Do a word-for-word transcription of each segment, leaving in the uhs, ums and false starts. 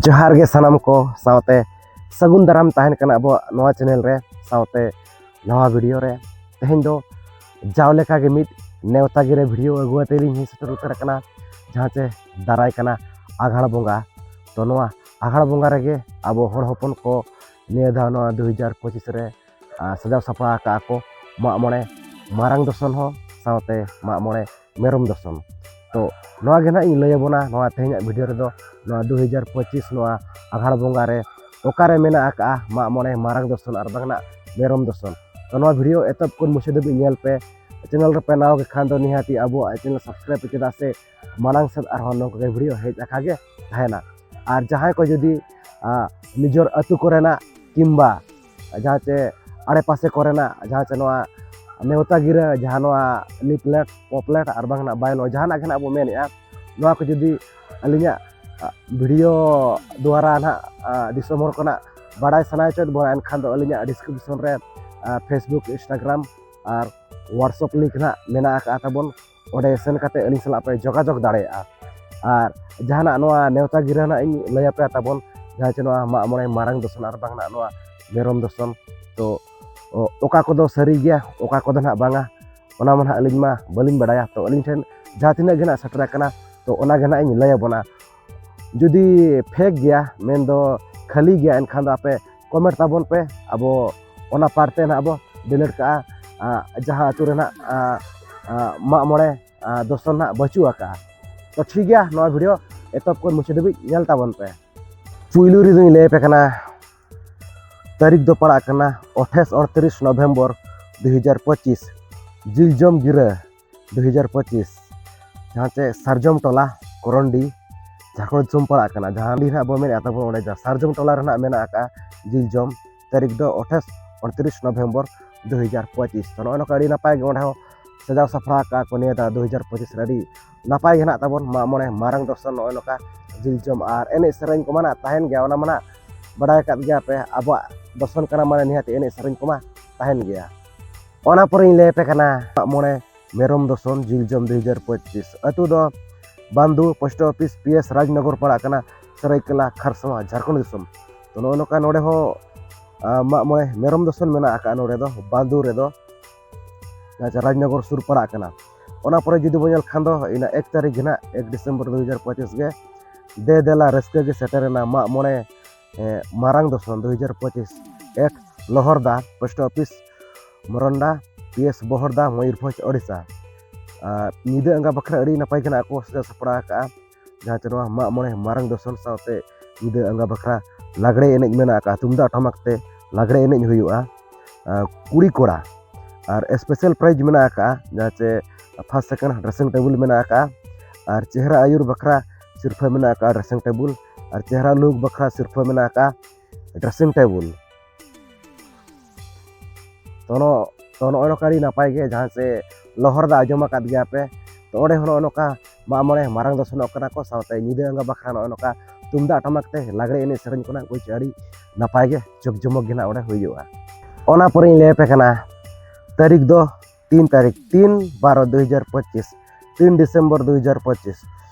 ᱡᱚᱦᱟᱨ ᱜᱮ ᱥᱟᱱᱟᱢ ᱠᱚ ᱥᱟᱶᱛᱮ ᱥᱟᱹᱜᱩᱱ ᱫᱟᱨᱟᱢ ᱛᱟᱦᱮᱱ ᱠᱟᱱᱟ ᱟᱵᱚᱣᱟᱜ ᱱᱚᱣᱟ ᱪᱮᱱᱮᱞ ᱨᱮ ᱥᱟᱶᱛᱮ ᱱᱟᱣᱟ ᱵᱷᱤᱰᱤᱭᱳ ᱨᱮ᱾ ᱛᱮᱦᱮᱧ ᱫᱚ ᱡᱟᱣ ᱞᱮᱠᱟ ᱜᱮ ᱢᱤᱫ ᱱᱮᱣᱛᱟ ᱜᱤᱨᱟᱹ ᱵᱷᱤᱰᱤᱭᱳ ᱟᱹᱜᱩ ᱟᱛᱮ ᱞᱤᱧ ᱦᱮᱡ ᱥᱮᱴᱮᱨ ᱩᱛᱟᱹᱨ ᱟᱠᱟᱱᱟ, ᱡᱟᱦᱟᱸ ᱪᱮ ᱫᱟᱨᱟᱭ ᱠᱟᱱᱟ ᱟᱜᱷᱟᱲ ᱵᱚᱸᱜᱟ᱾ ᱛᱚ ᱱᱚᱣᱟ ᱟᱜᱷᱟᱲ ᱵᱚᱸᱜᱟ ᱨᱮᱜᱮ ᱟᱵᱚ ᱦᱚᱲ ᱦᱚᱯᱚᱱ ᱠᱚ ᱱᱤᱭᱟᱹ ᱫᱷᱟᱣ ᱱᱚᱣᱟ ᱫᱩ ᱦᱟᱡᱟᱨ ᱯᱚᱸᱪᱤᱥ ᱨᱮ ᱟᱨ ᱥᱟᱡᱟᱣ ᱥᱟᱯᱲᱟᱣ ᱟᱠᱟᱫᱼᱟ ᱠᱚ ᱢᱟᱜ ᱢᱚᱬᱮ ᱢᱟᱨᱟᱝ ᱫᱚᱥᱚᱱ ᱦᱚᱸ ᱥᱟᱶᱛᱮ ᱢᱟᱜ ᱢᱚᱬᱮ ᱢᱮᱨᱚᱢ ᱫᱚᱥᱚᱱ᱾ ᱛᱚ ᱱᱚᱣᱟ ᱜᱮ ᱱᱟᱦᱟᱜ ᱤᱧ ᱞᱟᱹᱭ ᱟᱵᱚᱱᱟ ᱱᱚᱣᱟ ᱛᱮᱦᱮᱧᱟᱜ ᱵᱷᱤᱰᱤᱭᱳ ᱨᱮᱫᱚ, ᱱᱚᱣᱟ ᱫᱩ ᱦᱟᱡᱟᱨ ᱯᱚᱸᱪᱤᱥ ᱱᱚᱣᱟ ᱟᱜᱷᱟᱲ ᱵᱚᱸᱜᱟ ᱨᱮ ᱚᱠᱟᱨᱮ ᱢᱮᱱᱟᱜ ᱟᱠᱟᱫᱼᱟ ᱢᱟᱜ ᱢᱚᱬᱮ ᱢᱟᱨᱟᱝ ᱫᱚᱥᱚᱱ ᱟᱨ ᱵᱟᱝ ᱱᱟᱜ ᱢᱮᱨᱚᱢ ᱫᱚᱥᱚᱱ᱾ ᱛᱚ ᱱᱚᱣᱟ ᱵᱷᱤᱰᱤᱭᱳ ᱮᱛᱚᱦᱚᱵ ᱠᱷᱚᱱ ᱢᱩᱪᱟᱹᱫ ᱫᱷᱟᱹᱵᱤᱡ ᱧᱮᱞ ᱯᱮ᱾ ᱪᱮᱱᱮᱞ ᱨᱮᱯᱮ ᱱᱟᱣᱟ ᱜᱮ ᱠᱷᱟᱱ ᱫᱚ ᱱᱤᱦᱟᱹᱛᱤ ᱟᱵᱚᱣᱟᱜ ᱪᱮᱱᱮᱞ ᱥᱟᱵᱥᱠᱨᱟᱭᱤᱵ ᱯᱮ, ᱪᱮᱫᱟᱜ ᱥᱮ ᱢᱟᱲᱟᱝ ᱥᱮᱫ ᱟᱨᱦᱚᱸ ᱱᱚᱝᱠᱟ ᱜᱮ ᱵᱷᱤᱰᱤᱭᱳ ᱦᱮᱡ ᱟᱠᱟ ᱜᱮ ᱛᱟᱦᱮᱱᱟ᱾ ᱟᱨ ᱡᱟᱦᱟᱸᱭ ᱠᱚ ᱡᱩᱫᱤ ᱟᱸ, ᱱᱤᱡᱚᱨ ᱟᱹᱛᱩ ᱠᱚᱨᱮᱱᱟᱜ ᱠᱤᱝᱵᱟ ᱡᱟᱦᱟᱸ ᱪᱮ ᱟᱲᱮᱯᱟᱥᱮ ᱠᱚᱨᱮᱱᱟᱜ ᱡᱟᱦᱟᱸ ᱪᱮ ᱱᱚᱣᱟ ᱱᱮᱣᱛᱟ ᱜᱤᱨᱟᱹ, ᱡᱟᱦᱟᱸ ᱱᱚᱣᱟ ᱞᱤᱯᱞᱮᱴ, ᱯᱚᱯᱞᱮᱴ ᱟᱨ ᱵᱟᱝ ᱱᱟᱜ ᱵᱟᱭᱞᱚ ᱡᱟᱦᱟᱱᱟᱜ ᱜᱮ ᱱᱟᱜ ᱵᱚ ᱢᱮᱱᱮᱫᱼᱟ, ᱱᱚᱣᱟ ᱠᱚ ᱡᱩᱫᱤ ᱟᱹᱞᱤᱧᱟᱜ ᱵᱷᱤᱰᱤᱭᱳ ᱫᱩᱣᱟᱨᱟ ᱱᱟᱦᱟᱜ ᱫᱤᱥᱚᱢ ᱦᱚᱲ ᱠᱚ ᱱᱟᱜ ᱵᱟᱲᱟᱭ ᱥᱟᱱᱟᱭ ᱦᱚᱪᱚᱭᱮᱫ ᱵᱚᱱᱟ, ᱮᱱᱠᱷᱟᱱ ᱫᱚ ᱟᱹᱞᱤᱧᱟᱜ ᱰᱤᱥᱠᱨᱤᱯᱥᱚᱱ ᱨᱮ ᱯᱷᱮᱥᱵᱩᱠ, ᱤᱱᱥᱴᱟᱜᱨᱟᱢ ᱟᱨ ᱣᱟᱴᱥᱮᱯ ᱞᱤᱝᱠ ᱱᱟᱦᱟᱜ ᱢᱮᱱᱟᱜ ᱟᱠᱟᱫᱼᱟ ᱛᱟᱵᱚᱱ᱾ ᱚᱸᱰᱮ ᱥᱮᱱ ᱠᱟᱛᱮ ᱟᱹᱞᱤᱧ ᱥᱟᱞᱟᱜ ᱯᱮ ᱡᱳᱜᱟᱡᱳᱜᱽ ᱫᱟᱲᱮᱭᱟᱜᱼᱟ᱾ ᱟᱨ ᱡᱟᱦᱟᱱᱟᱜ ᱱᱚᱣᱟ ᱱᱮᱣᱛᱟ ᱜᱤᱨᱟᱹ ᱱᱟᱦᱟᱜ ᱤᱧ ᱞᱟᱹᱭ ᱟᱯᱮᱭᱟ ᱛᱟᱵᱚᱱ, ᱡᱟᱦᱟᱸ ᱪᱮ ᱱᱚᱣᱟ ᱢᱟᱜ ᱢᱚᱬᱮ ᱢᱟᱨᱟᱝ ᱫᱚᱥᱚᱱ ᱟᱨ ᱵᱟᱝ ᱱᱟᱜ ᱱᱚᱣᱟ ᱢᱮᱨᱚᱢ ᱫᱚᱥᱚᱱ, ᱛᱚ ᱚ-, ᱚᱠᱟ ᱠᱚᱫᱚ ᱥᱟᱹᱨᱤ ᱜᱮᱭᱟ, ᱚᱠᱟ ᱠᱚᱫᱚ ᱱᱟᱦᱟᱜ ᱵᱟᱝᱟ, ᱚᱱᱟ ᱢᱟ ᱱᱟᱦᱟᱜ ᱟᱹᱞᱤᱧ ᱢᱟ ᱵᱟᱹᱞᱤᱧ ᱵᱟᱲᱟᱭᱟ᱾ ᱛᱚ ᱟᱹᱞᱤᱧ ᱴᱷᱮᱱ ᱡᱟᱦᱟᱸ ᱛᱤᱱᱟᱹᱜ ᱜᱮ ᱱᱟᱦᱟᱜ ᱥᱮᱴᱮᱨ ᱟᱠᱟᱱᱟ, ᱛᱚ ᱚᱱᱟ ᱜᱮ ᱱᱟᱦᱟᱜ ᱤᱧ ᱞᱟᱹᱭ ᱟᱵᱚᱱᱟ᱾ ᱡᱩᱫᱤ ᱯᱷᱮᱠ ᱜᱮᱭᱟ, ᱢᱮᱱᱫᱚ ᱠᱷᱟᱹᱞᱤ ᱜᱮᱭᱟ, ᱮᱱᱠᱷᱟᱱ ᱫᱚ ᱟᱯᱮ ᱠᱚᱢᱮᱱᱴ ᱛᱟᱵᱚᱱ ᱯᱮ, ᱟᱵᱚ ᱚᱱᱟ ᱯᱟᱨᱴ ᱛᱮ ᱱᱟᱦᱟᱜ ᱵᱚ ᱰᱤᱞᱤᱴ ᱠᱟᱜᱼᱟ᱾ ᱟᱸ, ᱡᱟᱦᱟᱸ ᱟᱹᱛᱩ ᱨᱮ ᱱᱟᱦᱟᱜ, ᱟᱸ, ᱟᱸ, ᱢᱟᱜ ᱢᱚᱬᱮ, ᱟᱸ, ᱫᱚᱥᱚᱱ ᱱᱟᱦᱟᱜ ᱵᱟᱹᱪᱩᱜ ᱟᱠᱟᱜᱼᱟ᱾ ᱛᱚ ᱴᱷᱤᱠ ᱜᱮᱭᱟ, ᱱᱚᱣᱟ ᱵᱷᱤᱰᱤᱭᱳ ᱮᱛᱚᱦᱚᱵ ᱠᱷᱚᱱ ᱢᱩᱪᱟᱹᱫ ᱫᱷᱟᱹᱵᱤᱡ ᱧᱮᱞ ᱛᱟᱵᱚᱱ ᱯᱮ᱾ ᱯᱩᱭᱞᱩ ᱨᱮᱫᱚᱧ ᱞᱟᱹᱭ ᱟᱯᱮ ᱠᱟᱱᱟ, ᱛᱟᱹᱨᱤᱠᱷ ᱫᱚ ᱯᱟᱲᱟᱜ ᱠᱟᱱᱟ ᱟᱴᱷᱟᱥ ᱩᱱᱛᱨᱤᱥ ᱱᱚᱵᱷᱮᱢᱵᱚᱨ ᱫᱩ ᱦᱟᱡᱟᱨ ᱯᱚᱸᱪᱤᱥ, ᱡᱤᱞ ᱡᱚᱢ ᱜᱤᱨᱟᱹ ᱫᱩ ᱦᱟᱡᱟᱨ ᱯᱚᱸᱪᱤᱥ, ᱡᱟᱦᱟᱸ ᱪᱮ ᱥᱟᱨᱡᱚᱢ ᱴᱚᱞᱟ, ᱠᱚᱨᱚᱱᱰᱤ, ᱡᱷᱟᱲᱠᱷᱚᱸᱰ ᱫᱤᱥᱚᱢ ᱯᱟᱲᱟᱜ ᱠᱟᱱᱟ᱾ ᱡᱟᱦᱟᱸ ᱚᱸᱰᱮ ᱱᱟᱦᱟᱜ ᱵᱚ ᱢᱮᱱᱮᱫᱼᱟ ᱛᱟᱵᱚᱱ, ᱚᱸᱰᱮ ᱡᱟᱦᱟᱸ ᱥᱟᱨᱡᱚᱢ ᱴᱚᱞᱟ ᱨᱮ ᱱᱟᱦᱟᱜ ᱢᱮᱱᱟᱜ ᱟᱠᱟᱫᱼᱟ ᱡᱤᱞ ᱡᱚᱢ, ᱛᱟᱹᱨᱤᱠᱷ ᱫᱚ ᱟᱴᱷᱟᱥ ᱩᱱᱛᱨᱤᱥ ᱱᱚᱵᱷᱮᱢᱵᱚᱨ ᱫᱩ ᱦᱟᱡᱟᱨ ᱯᱚᱸᱪᱤᱥ᱾ ᱛᱚ ᱱᱚᱜᱼᱚᱭ ᱱᱚᱝᱠᱟ ᱟᱹᱰᱤ ᱱᱟᱯᱟᱭ ᱜᱮ ᱚᱸᱰᱮ ᱦᱚᱸ ᱥᱟᱡᱟᱣ ᱥᱟᱯᱲᱟᱣ ᱟᱠᱟᱫᱼᱟ ᱠᱚ ᱱᱤᱭᱟᱹ ᱫᱷᱟᱣ ᱫᱩ ᱦᱟᱡᱟᱨ ᱯᱚᱸᱪᱤᱥ ᱨᱮ᱾ ᱟᱹᱰᱤ ᱱᱟᱯᱟᱭ ᱜᱮ ᱱᱟᱦᱟᱜ ᱛᱟᱵᱚᱱ ᱢᱟᱜ ᱢᱚᱬᱮ ᱢᱟᱨᱟᱝ ᱫᱚᱥᱚᱱ ᱱᱚᱜᱼᱚᱭ ᱱᱚᱝᱠᱟ ᱡᱤᱞ ᱡᱚᱢ ᱟᱨ ᱮᱱᱮᱡ ᱥᱮᱨᱮᱧ ᱠᱚᱢᱟ ᱱᱟᱦᱟᱜ ᱛᱟᱦᱮᱱ ᱜᱮᱭᱟ, ᱚᱱᱟ ᱢᱟ ᱱᱟᱦᱟᱜ ᱵᱟᱰᱟᱭ ᱟᱠᱟᱫ ᱜᱮᱭᱟ ᱯᱮ, ᱟᱵᱚᱣᱟᱜ ᱫᱚᱥᱚᱱ ᱠᱟᱱᱟ ᱢᱟᱱᱮ ᱱᱤᱦᱟᱹᱛ ᱮᱱᱮᱡ ᱥᱮᱨᱮᱧ ᱠᱚᱢᱟ ᱛᱟᱦᱮᱱ ᱜᱮᱭᱟ᱾ ᱚᱱᱟ ᱯᱚᱨᱮᱧ ᱞᱟᱹᱭ ᱟᱯᱮ ᱠᱟᱱᱟ ᱢᱟᱜ ᱢᱚᱬᱮ ᱢᱮᱨᱚᱢ ᱫᱚᱥᱚᱱ ᱡᱤᱞ ᱡᱚᱢ ᱫᱩ ᱦᱟᱡᱟᱨ ᱯᱚᱸᱪᱤᱥ᱾ ᱟᱹᱛᱩ ᱫᱚ Bandu, post office, P S Rajnagar ᱯᱟᱲᱟᱜ ᱠᱟᱱᱟ, ᱥᱟᱹᱨᱟᱹᱭᱠᱮᱞᱟ, ᱠᱷᱟᱨᱥᱟᱣᱟ, ᱡᱷᱟᱲᱠᱷᱚᱸᱰ ᱫᱤᱥᱚᱢ᱾ ᱛᱚ, ᱱᱚᱜᱼᱚ ᱱᱚᱝᱠᱟ ᱱᱚᱰᱮ ᱦᱚᱸ, ᱟ, ᱢᱟᱜ ᱢᱚᱬᱮ ᱢᱮᱨᱚᱢ ᱫᱚᱥᱚᱱ ᱢᱮᱱᱟᱜ ᱟᱠᱟᱫᱼᱟ ᱱᱚᱰᱮ ᱫᱚ, ᱵᱟᱸᱫᱩ ᱨᱮᱫᱚ, ᱡᱟᱦᱟᱸ ᱪᱮ ᱨᱟᱡᱽᱱᱚᱜᱚᱨ ᱥᱩᱨ ᱯᱟᱲᱟᱜ ᱠᱟᱱᱟ᱾ ᱚᱱᱟ ᱯᱚᱨᱮ ᱡᱩᱫᱤ ᱵᱚᱱ ᱧᱮᱞ ᱠᱷᱟᱱ ᱫᱚ, ᱤᱱᱟᱹ ᱮᱠ ᱛᱟᱹᱨᱤᱠᱷ ᱜᱮ ᱱᱟᱜ, ᱮᱠ ᱰᱤᱥᱮᱢᱵᱚᱨ ᱫᱩ ᱦᱟᱡᱟᱨ ᱯᱚᱸᱪᱤᱥ ᱜᱮ, ᱫᱮ ᱫᱮᱞᱟ ᱨᱟᱹᱥᱠᱟᱹ ᱜᱮ ᱥᱮᱴᱮᱨᱮᱱᱟ ᱢᱟᱜ ᱢᱚᱬᱮ, ᱮ, ᱢᱟᱨᱟᱝ ᱫᱚᱥᱚᱱ ᱫᱩ ᱦᱟᱡᱟᱨ ᱯᱚᱸᱪᱤᱥ, at Lohorda, post office Moronda, P S Baharda, Mayurbhanj, Odisha. ᱟᱨ ᱧᱤᱫᱟᱹ ᱟᱸᱜᱟ ᱵᱟᱠᱷᱨᱟ ᱟᱹᱰᱤ ᱱᱟᱯᱟᱭ ᱜᱮ ᱱᱟᱜ ᱠᱚ ᱥᱟᱡᱟᱣ ᱥᱟᱯᱲᱟᱣ ᱟᱠᱟᱫᱼᱟ, ᱡᱟᱦᱟᱸ ᱪᱮ ᱱᱚᱣᱟ ᱢᱟᱜ ᱢᱚᱬᱮ ᱢᱟᱨᱟᱝ ᱫᱚᱥᱚᱱ ᱥᱟᱶᱛᱮ ᱧᱤᱫᱟᱹ ᱟᱸᱜᱟ ᱵᱟᱠᱷᱨᱟ ᱞᱟᱜᱽᱲᱮ ᱮᱱᱮᱡ ᱢᱮᱱᱟᱜ ᱟᱠᱟᱫᱼᱟ, ᱛᱩᱢᱫᱟᱜ ᱴᱟᱢᱟᱠ ᱛᱮ ᱞᱟᱜᱽᱲᱮ ᱮᱱᱮᱡ ᱦᱩᱭᱩᱜᱼᱟ, ᱟᱨ ᱠᱩᱲᱤ ᱠᱚᱲᱟ᱾ ᱟᱨ ᱥᱯᱮᱥᱟᱞ ᱯᱨᱟᱭᱤᱡᱽ ᱢᱮᱱᱟᱜ ᱟᱠᱟᱫᱼᱟ, ᱡᱟᱦᱟᱸ ᱪᱮ ᱯᱷᱟᱥᱴ ᱥᱮᱠᱮᱱᱰ ᱰᱨᱮᱥᱤᱝ ᱴᱮᱵᱩᱞ ᱢᱮᱱᱟᱜ ᱟᱠᱟᱫᱼᱟ, ᱟᱨ ᱪᱮᱦᱨᱟ ᱟᱹᱭᱩᱨ ᱵᱟᱠᱷᱨᱟ ᱥᱤᱨᱯᱷᱟᱹ ᱢᱮᱱᱟᱜ ᱟᱠᱟᱫᱼᱟ ᱰᱨᱮᱥᱤᱝ ᱴᱮᱵᱩᱞ, ᱟᱨ ᱪᱮᱦᱨᱟ ᱞᱩᱠ ᱵᱟᱠᱷᱨᱟ ᱥᱤᱨᱯᱷᱟᱹ ᱢᱮᱱᱟᱜ ᱟᱠᱟᱫᱼᱟ ᱰᱨᱮᱥᱤᱝ ᱴᱮᱵᱩᱞ᱾ ᱛᱚ ᱱᱚ-, ᱛᱚ ᱱᱚᱜᱼᱚᱭ ᱱᱚᱝᱠᱟ ᱟᱹᱰᱤ ᱱᱟᱯᱟᱭ ᱜᱮ, ᱡᱟᱦᱟᱸ ᱪᱮ ᱞᱚᱦᱚᱨᱫᱟ ᱟᱸᱡᱚᱢ ᱟᱠᱟᱫ ᱜᱮᱭᱟ ᱯᱮ, ᱛᱚ ᱚᱸᱰᱮ ᱦᱚᱸ ᱱᱚᱜᱼᱚᱭ ᱱᱚᱝᱠᱟ ᱢᱟᱜ ᱢᱚᱬᱮ ᱢᱟᱨᱟᱝ ᱫᱚᱥᱚᱱᱚᱜ ᱠᱟᱱᱟ ᱠᱚ, ᱥᱟᱶᱛᱮ ᱧᱤᱫᱟᱹ ᱟᱸᱜᱟ ᱵᱟᱠᱷᱨᱟ ᱱᱚᱜᱼᱚᱭ ᱱᱚᱝᱠᱟ ᱛᱩᱢᱫᱟᱜ ᱴᱟᱢᱟᱠ ᱛᱮ ᱞᱟᱜᱽᱲᱮ ᱮᱱᱮᱡ ᱥᱮᱨᱮᱧ ᱠᱚ ᱱᱟᱜ ᱠᱚ ᱟᱹᱰᱤ ᱱᱟᱯᱟᱭ ᱜᱮ ᱡᱚᱠ ᱡᱚᱢᱚᱠ ᱜᱮ ᱱᱟᱜ ᱚᱸᱰᱮ ᱦᱩᱭᱩᱜᱼᱟ᱾ ᱚᱱᱟ ᱯᱚᱨᱮᱧ ᱞᱟᱹᱭ ᱟᱯᱮ ᱠᱟᱱᱟ ᱛᱟᱹᱨᱤᱠᱷ ᱫᱚ ᱛᱤᱱ ᱛᱟᱹᱨᱤᱠᱷ, ᱛᱤᱱ ᱵᱟᱨᱚ ᱫᱩ ᱦᱟᱡᱟᱨ ᱯᱚᱸᱪᱤᱥ, ᱛᱤᱱ ᱰᱤᱥᱮᱢᱵᱚᱨ ᱫᱩ ᱦᱟᱡᱟᱨ ᱯᱚᱸᱪᱤᱥ᱾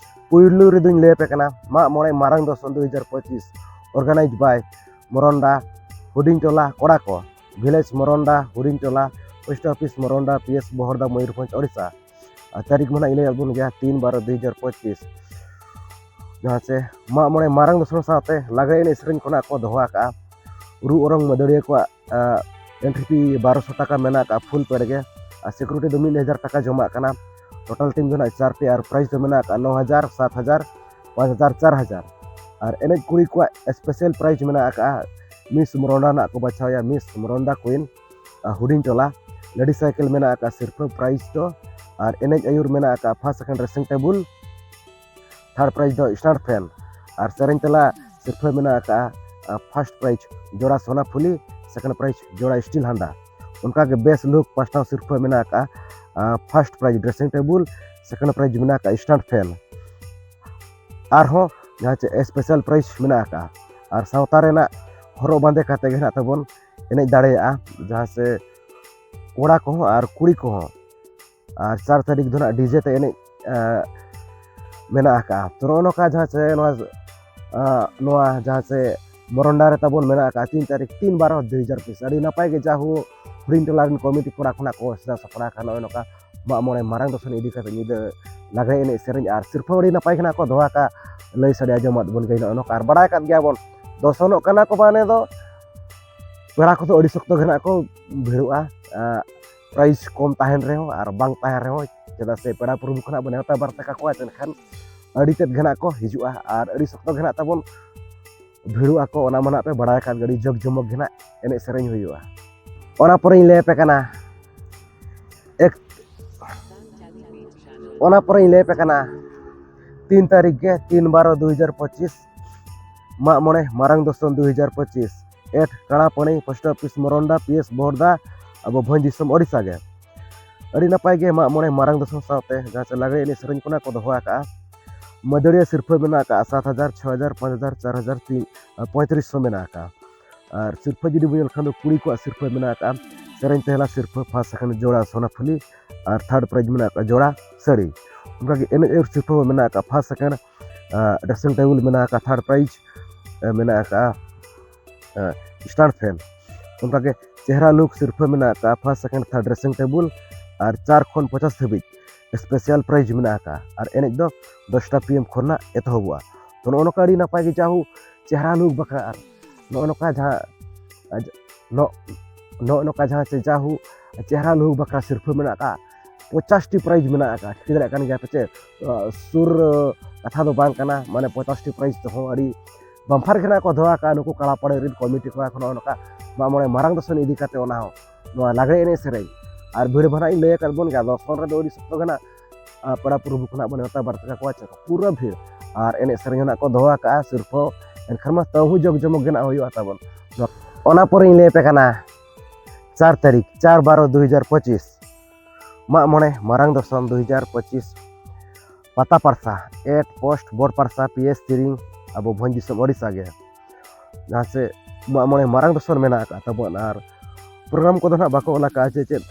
ᱯᱩᱭᱞᱩ ᱨᱮᱫᱚᱧ ᱞᱟᱹᱭ ᱟᱯᱮ ᱠᱟᱱᱟ ᱢᱟᱜ ᱢᱚᱬᱮ ᱢᱟᱨᱟᱝ ᱫᱚᱥᱚᱱ ᱫᱩ ᱦᱟᱡᱟᱨ ᱯᱚᱸᱪᱤᱥ, organized by ᱢᱚᱨᱚᱱᱰᱟ ᱦᱩᱰᱤᱧ ᱴᱚᱞᱟ ᱠᱚᱲᱟ ᱠᱚ, ᱵᱷᱤᱞᱮᱡᱽ ᱢᱚᱨᱚᱱᱰᱟ ᱦᱩᱰᱤᱧ ᱴᱚᱞᱟ, post office Moronda, P S Baharda, Mayurbhanj, Odisha. ᱟᱨ ᱛᱟᱹᱨᱤᱠᱷ ᱢᱟ ᱱᱟᱜ ᱤᱧ ᱞᱟᱹᱭᱟᱫ ᱵᱚᱱ ᱜᱮᱭᱟ, ᱛᱤᱱ ᱵᱟᱨᱚ ᱫᱩ ᱦᱟᱡᱟᱨ ᱯᱚᱸᱪᱤᱥ᱾ ᱡᱟᱦᱟᱸ ᱪᱮ ᱢᱟᱜ ᱢᱚᱬᱮ ᱢᱟᱨᱟᱝ ᱫᱚᱥᱚᱱ ᱥᱟᱶᱛᱮ ᱞᱟᱜᱽᱲᱮ ᱮᱱᱮᱡ ᱥᱮᱨᱮᱧ ᱠᱷᱚᱱᱟᱜ ᱠᱚ ᱫᱚᱦᱚ ᱟᱠᱟᱫᱼᱟ᱾ ᱨᱩ ᱚᱨᱚᱝ ᱢᱟᱹᱫᱟᱹᱲᱤᱭᱟᱹ ᱠᱚᱣᱟᱜ, ᱟ, entry fee ᱵᱟᱨᱚᱥᱚ ᱴᱟᱠᱟ ᱢᱮᱱᱟᱜ ᱟᱠᱟᱫᱼᱟ full paid ᱜᱮ, ᱟᱨ security ᱫᱚ ᱢᱤᱫ ᱦᱟᱡᱟᱨ ᱴᱟᱠᱟ ᱡᱚᱢᱟᱜ ᱠᱟᱱᱟ᱾ Total team ᱫᱚ ᱱᱟᱜ ᱪᱟᱨ ᱴᱤ ᱟᱨ prize ᱫᱚ ᱢᱮᱱᱟᱜ ᱟᱠᱟᱫᱼᱟ ᱱᱚ ᱦᱟᱡᱟᱨ, ᱥᱟᱛ ᱦᱟᱡᱟᱨ, ᱯᱟᱸᱪ ᱦᱟᱡᱟᱨ, ᱪᱟᱨ ᱦᱟᱡᱟᱨ᱾ ᱟᱨ ᱮᱱᱮᱡ ᱠᱩᱲᱤ ᱠᱚᱣᱟᱜ special prize ᱢᱮᱱᱟᱜ ᱟᱠᱟᱫᱼᱟ, ᱢᱤᱥ ᱢᱚᱨᱚᱱᱰᱟ ᱱᱟᱜ ᱠᱚ ᱵᱟᱪᱷᱟᱣᱮᱭᱟ, ᱢᱤᱥ ᱢᱚᱨᱚᱱᱰᱟ queen, ᱟ, ᱦᱩᱰᱤᱧ ᱴᱚᱞᱟ᱾ ᱞᱟᱹᱰᱤ ᱥᱟᱭᱠᱮᱞ ᱢᱮᱱᱟᱜ ᱟᱠᱟᱫᱼᱟ ᱥᱤᱨᱯᱷᱟᱹ prize ᱫᱚ, ᱟᱨ ᱮᱱᱮᱡ ᱟᱹᱭᱩᱨ ᱢᱮᱱᱟᱜ ᱟᱠᱟᱫᱼᱟ first second dressing table, third prize ᱫᱚ stand fan, ᱟᱨ ᱥᱮᱨᱮᱧ ᱛᱮᱞᱟ ᱥᱤᱨᱯᱷᱟᱹ ᱢᱮᱱᱟᱜ ᱟᱠᱟᱫᱼᱟ, ᱟ, first prize ᱡᱚᱲᱟ ᱥᱳᱱᱟ ᱯᱷᱩᱞᱤ, second prize ᱡᱚᱲᱟ steel ᱦᱟᱱᱰᱟ᱾ ᱚᱱᱠᱟᱜᱮ best look ᱯᱟᱥᱱᱟᱣ ᱥᱤᱨᱯᱷᱟᱹ ᱢᱮᱱᱟᱜ ᱟᱠᱟᱫᱼᱟ, ᱟ, first prize dressing table, second prize ᱢᱮᱱᱟᱜ ᱟᱠᱟᱫᱼᱟ stand fan᱾ ᱟᱨᱦᱚᱸ ᱡᱟᱦᱟᱸ ᱪᱮ special prize ᱢᱮᱱᱟᱜ ᱟᱠᱟᱫᱼᱟ, ᱟᱨ ᱥᱟᱶᱛᱟ ᱨᱮᱱᱟᱜ ᱦᱚᱨᱚᱜ ᱵᱟᱸᱫᱮ ᱠᱟᱛᱮ ᱜᱮ ᱱᱟᱜ ᱛᱟᱵᱚᱱ ᱮᱱᱮᱡ ᱫᱟᱲᱮᱭᱟᱜᱼᱟ, ᱡᱟᱦᱟᱸ ᱥᱮ ᱠᱚᱲᱟ ᱠᱚᱦᱚᱸ ᱟᱨ ᱠᱩᱲᱤ ᱠᱚᱦᱚᱸ᱾ ᱟᱨ ᱪᱟᱨ ᱛᱟᱹᱨᱤᱠᱷ ᱫᱚ ᱱᱟᱜ DJ ᱛᱮ ᱮᱱᱮᱡ, ᱮ, ᱢᱮᱱᱟᱜ ᱟᱠᱟᱫᱼᱟ᱾ ᱛᱚ ᱱᱚᱜᱼᱚ ᱱᱚᱝᱠᱟ ᱡᱟᱦᱟᱸ ᱪᱮ ᱱᱚᱣᱟ ᱱᱚᱣᱟ ᱡᱟᱦᱟᱸ ᱥᱮ ᱢᱚᱨᱚᱱᱰᱟ ᱨᱮ ᱛᱟᱵᱚᱱ ᱢᱮᱱᱟᱜ ᱟᱠᱟᱫ ᱛᱤᱱ ᱛᱟᱹᱨᱤᱠᱷ ᱛᱤᱱ ᱵᱟᱨᱚ ᱫᱩ ᱦᱟᱡᱟᱨ ᱯᱚᱸᱪᱤᱥ᱾ ᱟᱹᱰᱤ ᱱᱟᱯᱟᱭ ᱜᱮ ᱡᱟᱦᱳ ᱦᱩᱰᱤᱧ ᱴᱚᱞᱟ ᱨᱮᱱ ᱠᱚᱢᱤᱴᱤ ᱠᱚᱲᱟ ᱠᱷᱚᱱᱟᱜ ᱠᱚ ᱥᱟᱡᱟᱣ ᱥᱟᱯᱲᱟᱣ ᱟᱠᱟᱱ ᱱᱚᱜᱼᱚᱭ ᱱᱚᱝᱠᱟ ᱢᱟᱜ ᱢᱚᱬᱮ ᱢᱟᱨᱟᱝ ᱫᱚᱥᱚᱱ ᱤᱫᱤ ᱠᱟᱛᱮ ᱧᱤᱫᱟᱹ ᱞᱟᱜᱽᱲᱮ ᱮᱱᱮᱡ ᱥᱮᱨᱮᱧ ᱟᱨ ᱥᱤᱨᱯᱷᱟᱹ ᱟᱹᱰᱤ ᱱᱟᱯᱟᱭ ᱜᱮ ᱱᱟᱜ ᱠᱚ ᱫᱚᱦᱚ ᱟᱠᱟᱫ ᱞᱟᱹᱭ ᱥᱟᱰᱮ ᱟᱸᱡᱚᱢᱟᱫ ᱵᱚᱱ ᱜᱮ ᱱᱚᱜᱼᱚᱭ ᱱᱚᱝᱠᱟ᱾ ᱟᱨ ᱵᱟᱲᱟᱭ ᱟᱠᱟᱫ ᱜᱮᱭᱟᱵᱚᱱ ᱫᱚᱥᱚᱱᱚᱜ ᱠᱟᱱᱟ ᱠᱚ ᱢᱟᱱᱮ ᱫᱚ ᱯᱮᱲᱟ ᱠᱚᱫᱚ ᱟᱹᱰᱤ ᱥᱚᱠᱛᱚ ᱜᱮ ᱱᱟᱜ ᱠᱚ ᱵᱷᱤᱲᱚᱜᱼᱟ᱾ ᱯᱨᱟᱭᱤᱡᱽ ᱠᱚᱢ ᱛᱟᱦᱮᱱ ᱨᱮᱦᱚᱸ ᱟᱨ ᱵᱟᱝ ᱛᱟᱦᱮᱱ ᱨᱮᱦᱚᱸ, ᱪᱮᱫᱟᱜ ᱥᱮ ᱯᱮᱲᱟ ᱯᱨᱚᱵᱷᱩ ᱠᱷᱚᱱᱟᱜ ᱵᱚᱱ ᱱᱮᱣᱛᱟ ᱵᱟᱨᱛᱮ ᱠᱟᱠᱚᱣᱟ, ᱮᱱᱠᱷᱟᱱ ᱟᱹᱰᱤ ᱛᱮᱫ ᱜᱮ ᱱᱟᱜ ᱠᱚ ᱦᱤᱡᱩᱜᱼᱟ ᱟᱨ ᱟᱹᱰᱤ ᱥᱚᱠᱛᱚ ᱜᱮ ᱱᱟᱜ ᱛᱟᱵᱚᱱ ᱵᱷᱤᱲᱚᱜ ᱟᱠᱚ᱾ ᱚᱱᱟ ᱢᱟ ᱱᱟᱜ ᱯᱮ ᱵᱟᱲᱟᱭ ᱟᱠᱟᱫ ᱜᱮ, ᱟᱹᱰᱤ ᱡᱟᱠ ᱡᱚᱢᱚᱠ ᱜᱮ ᱱᱟᱜ ᱮᱱᱮᱡ ᱥᱮᱨᱮᱧ ᱦᱩᱭᱩᱜᱼᱟ᱾ ᱚᱱᱟ ᱯᱚᱨᱮᱧ ᱞᱟᱹᱭ ᱟᱯᱮ ᱠᱟᱱᱟ ᱮᱠ ᱚᱱᱟ ᱯᱚᱨᱮᱧ ᱞᱟᱹᱭ ᱟᱯᱮ ᱠᱟᱱᱟ ᱛᱤᱱ ᱛᱟᱹᱨᱤᱠᱷ ᱜᱮ, ᱛᱤᱱ ᱵᱟᱨᱚ ᱫᱩ ᱦᱟᱡᱟᱨ ᱯᱚᱸᱪᱤᱥ, ᱢᱟᱜ ᱢᱚᱬᱮ ᱢᱟᱨᱟᱝ ᱫᱚᱥᱚᱱ ᱫᱩ ᱦᱟᱡᱟᱨ ᱯᱚᱸᱪᱤᱥ, at Karapari post office Moronda, P S Baharda, ᱟᱵᱚ ᱵᱷᱚᱸᱡᱽ ᱫᱤᱥᱚᱢ ᱳᱰᱤᱥᱟ ᱜᱮ᱾ ᱟᱹᱰᱤ ᱱᱟᱯᱟᱭ ᱜᱮ ᱢᱟᱜ ᱢᱚᱬᱮ ᱢᱟᱨᱟᱝ ᱫᱚᱥᱚᱱ ᱥᱟᱶᱛᱮ ᱡᱟᱦᱟᱸ ᱪᱮ ᱞᱟᱜᱽᱲᱮ ᱮᱱᱮᱡ ᱥᱮᱨᱮᱧ ᱠᱚ ᱱᱟᱜ ᱠᱚ ᱫᱚᱦᱚ ᱟᱠᱟᱫᱼᱟ᱾ ᱢᱟᱹᱫᱟᱹᱲᱤᱭᱟᱹ ᱥᱤᱨᱯᱷᱟᱹ ᱢᱮᱱᱟᱜ ᱟᱠᱟᱫᱼᱟ ᱥᱟᱛ ᱦᱟᱡᱟᱨ, ᱪᱷᱚ ᱦᱟᱡᱟᱨ, ᱯᱟᱸᱪ ᱦᱟᱡᱟᱨ, ᱪᱟᱨ ᱦᱟᱡᱟᱨ, ᱛᱤᱱ ᱯᱚᱸᱭᱛᱨᱤᱥ ᱥᱚ ᱢᱮᱱᱟᱜ ᱟᱠᱟᱫᱼᱟ᱾ ᱟᱨ ᱥᱤᱨᱯᱷᱟᱹ ᱡᱩᱫᱤ ᱵᱚᱱ ᱧᱮᱞ ᱠᱷᱟᱱ ᱫᱚ ᱠᱩᱲᱤ ᱠᱚᱣᱟᱜ ᱥᱤᱨᱯᱷᱟᱹ ᱢᱮᱱᱟᱜ ᱟᱠᱟᱫᱼᱟ ᱥᱮᱨᱮᱧ ᱛᱮᱦᱮᱞᱟ ᱥᱤᱨᱯᱷᱟᱹ, ᱯᱷᱟᱥᱴ ᱥᱮᱠᱮᱱᱰ ᱡᱳᱲᱟ ᱥᱳᱱᱟ ᱯᱷᱩᱞᱤ ᱟᱨ ᱛᱷᱟᱨᱰ ᱯᱨᱟᱭᱤᱡᱽ ᱢᱮᱱᱟᱜ ᱟᱠᱟᱫᱼᱟ ᱡᱳᱲᱟ ᱥᱟᱹᱲᱤ᱾ ᱚᱱᱠᱟᱜᱮ ᱮᱱᱮᱡ ᱟᱹᱨᱩ ᱥᱤᱨᱯᱷᱟᱹ ᱦᱚᱸ ᱢᱮᱱᱟᱜ ᱟᱠᱟᱫᱼᱟ ᱯᱷᱟᱥᱴ ᱥᱮᱠᱮᱱᱰ, ᱰᱨᱮᱥᱤᱝ ᱴᱮᱵᱤᱞ ᱢᱮᱱᱟᱜ ᱟᱠᱟᱫᱼᱟ ᱛᱷᱟᱨᱰ ᱯᱨᱟᱭᱤᱡᱽ, ᱢᱮᱱᱟᱜ ᱟᱠᱟᱫᱼᱟ ᱥᱴᱟᱱᱰ ᱯᱷᱮᱱ᱾ ᱚᱱᱠᱟᱜᱮ ᱪᱮᱦᱨᱟ ᱞᱩᱠ ᱥᱤᱨᱯᱷᱟᱹ ᱢᱮᱱᱟᱜ ᱟᱠᱟᱫᱼᱟ first second third dressing table ᱟᱨ ᱪᱟᱨ ᱠᱷᱚᱱ ᱯᱚᱪᱟᱥ ᱫᱷᱟᱹᱵᱤᱡ ᱥᱯᱮᱥᱟᱞ ᱯᱨᱟᱭᱤᱡᱽ ᱢᱮᱱᱟᱜ ᱟᱠᱟᱫᱼᱟ᱾ ᱟᱨ ᱮᱱᱮᱡ ᱫᱚ ᱫᱚᱥᱴᱟ ᱯᱤ ᱮᱢ ᱠᱷᱚᱱᱟᱜ ᱮᱛᱚᱦᱚᱵᱚᱜᱼᱟ᱾ ᱛᱚ ᱱᱚᱜᱼᱚ ᱱᱚᱝᱠᱟ ᱟᱹᱰᱤ ᱱᱟᱯᱟᱭ ᱜᱮ ᱡᱟᱦᱳ ᱪᱮᱦᱨᱟ ᱞᱩᱠ ᱵᱟᱠᱷᱨᱟ ᱟᱨ ᱱᱚᱜᱼᱚ ᱱᱚᱝᱠᱟ ᱡᱟᱦᱟᱸ ᱱᱚᱜᱼᱚ ᱱᱚᱝᱠᱟ ᱡᱟᱦᱟᱸ ᱪᱮ ᱡᱟᱦᱳ ᱪᱮᱦᱨᱟ ᱞᱩᱠ ᱵᱟᱠᱷᱨᱟ ᱥᱤᱨᱯᱷᱟᱹ ᱢᱮᱱᱟᱜ ᱟᱠᱟᱫᱼᱟ ᱯᱚᱪᱟᱥᱴᱤ ᱯᱨᱟᱭᱤᱡᱽ ᱢᱮᱱᱟᱜ ᱟᱠᱟᱫᱼᱟ᱾ ᱴᱷᱤᱠᱟᱹ ᱫᱟᱲᱮᱭᱟᱜ ᱠᱟᱱ ᱜᱮᱭᱟ ᱯᱮ ᱪᱮ ᱥᱩᱨ ᱠᱟᱛᱷᱟ ᱫᱚ ᱵᱟᱝ ᱠᱟᱱᱟ, ᱢᱟᱱᱮ ᱯᱚᱪᱟᱥᱴᱤ ᱯᱨᱟᱭᱤᱡᱽ ᱛᱮᱦᱚᱸ ᱟᱹᱰᱤ ᱵᱟᱢᱯᱷᱟᱨ ᱜᱮ ᱱᱟᱜ ᱠᱚ ᱫᱚᱦᱚ ᱟᱠᱟᱫᱼᱟ ᱱᱩᱠᱩ ᱠᱟᱲᱟᱯᱟᱲᱤ ᱨᱮᱱ ᱠᱚᱢᱤᱴᱤ ᱠᱚᱲᱟ ᱠᱚ ᱱᱚᱜᱼᱚ ᱱᱚᱝᱠᱟ ᱢᱟᱜ ᱢᱚᱬᱮ ᱢᱟᱨᱟᱝ ᱫᱚᱥᱚᱱ ᱤᱫᱤ ᱠᱟᱛᱮ ᱚᱱᱟ ᱦᱚᱸ ᱱᱚᱣᱟ ᱞᱟᱜᱽᱲᱮ ᱮᱱᱮᱡ ᱥᱮᱨᱮᱧ᱾ ᱟᱨ ᱵᱷᱤᱲ ᱵᱷᱟᱲᱟ ᱤᱧ ᱞᱟᱹᱭ ᱟᱠᱟᱫ ᱵᱚᱱ ᱜᱮᱭᱟ, ᱫᱚᱥᱚᱱ ᱨᱮᱫᱚ ᱟᱹᱰᱤ ᱥᱚᱠᱛᱚ ᱜᱮ ᱱᱟᱜ ᱯᱮᱲᱟ ᱯᱨᱚᱵᱷᱩ ᱠᱷᱚᱱᱟᱜ ᱵᱚᱱ ᱱᱮᱣᱛᱟ ᱵᱟᱨᱛᱮ ᱠᱟᱠᱚᱣᱟ ᱪᱮ ᱯᱩᱨᱟᱹ ᱵᱷᱤᱲ᱾ ᱟᱨ ᱮᱱᱮᱡ ᱥᱮᱨᱮᱧ ᱦᱚᱸ ᱱᱟᱜ ᱠᱚ ᱫᱚᱦᱚ ᱟᱠᱟᱫᱼᱟ ᱥᱤᱨᱯᱷᱟᱹ, ᱮᱱᱠᱷᱟᱱ ᱢᱟ ᱛᱟᱹᱦᱩ ᱡᱚᱜᱽ ᱡᱚᱢᱚᱠ ᱜᱮ ᱱᱟᱜ ᱦᱩᱭᱩᱜᱼᱟ ᱛᱟᱵᱚᱱ᱾ ᱚᱱᱟ ᱯᱚᱨᱮᱧ ᱞᱟᱹᱭ ᱟᱯᱮ ᱠᱟᱱᱟ ᱪᱟᱨ ᱛᱟᱹᱨᱤᱠᱷ ᱪᱟᱨ ᱵᱟᱨᱚ ᱫᱩ ᱦᱟᱡᱟᱨ ᱯᱚᱸᱪᱤᱥ, ᱢᱟᱜ ᱢᱚᱬᱮ ᱢᱟᱨᱟᱝ ᱫᱚᱥᱚᱱ ᱫᱩ ᱦᱟᱡᱟᱨ ᱯᱚᱸᱪᱤᱥ, ᱯᱟᱛᱟ ᱯᱟᱨᱥᱟ ᱮᱴ ᱯᱳᱥᱴ ᱵᱚᱲ ᱯᱟᱨᱥᱟ ᱯᱤ ᱮᱥ ᱛᱤᱨᱤᱝ, ᱟᱵᱚ ᱵᱷᱚᱸᱡᱽ ᱫᱤᱥᱚᱢ ᱳᱰᱤᱥᱟ ᱜᱮ, ᱡᱟᱦᱟᱸ ᱥᱮ ᱢᱟᱜ ᱢᱚᱬᱮ ᱢᱟᱨᱟᱝ ᱫᱚᱥᱚᱱ ᱢᱮᱱᱟᱜ ᱟᱠᱟᱫ ᱛᱟᱵᱚᱱ᱾ ᱟᱨ ᱯᱨᱳᱜᱨᱟᱢ ᱠᱚᱫᱚ ᱱᱟᱜ ᱵᱟᱠᱚ ᱚᱞ ᱟᱠᱟᱫᱼᱟ ᱪᱮᱫ ᱪᱮᱫ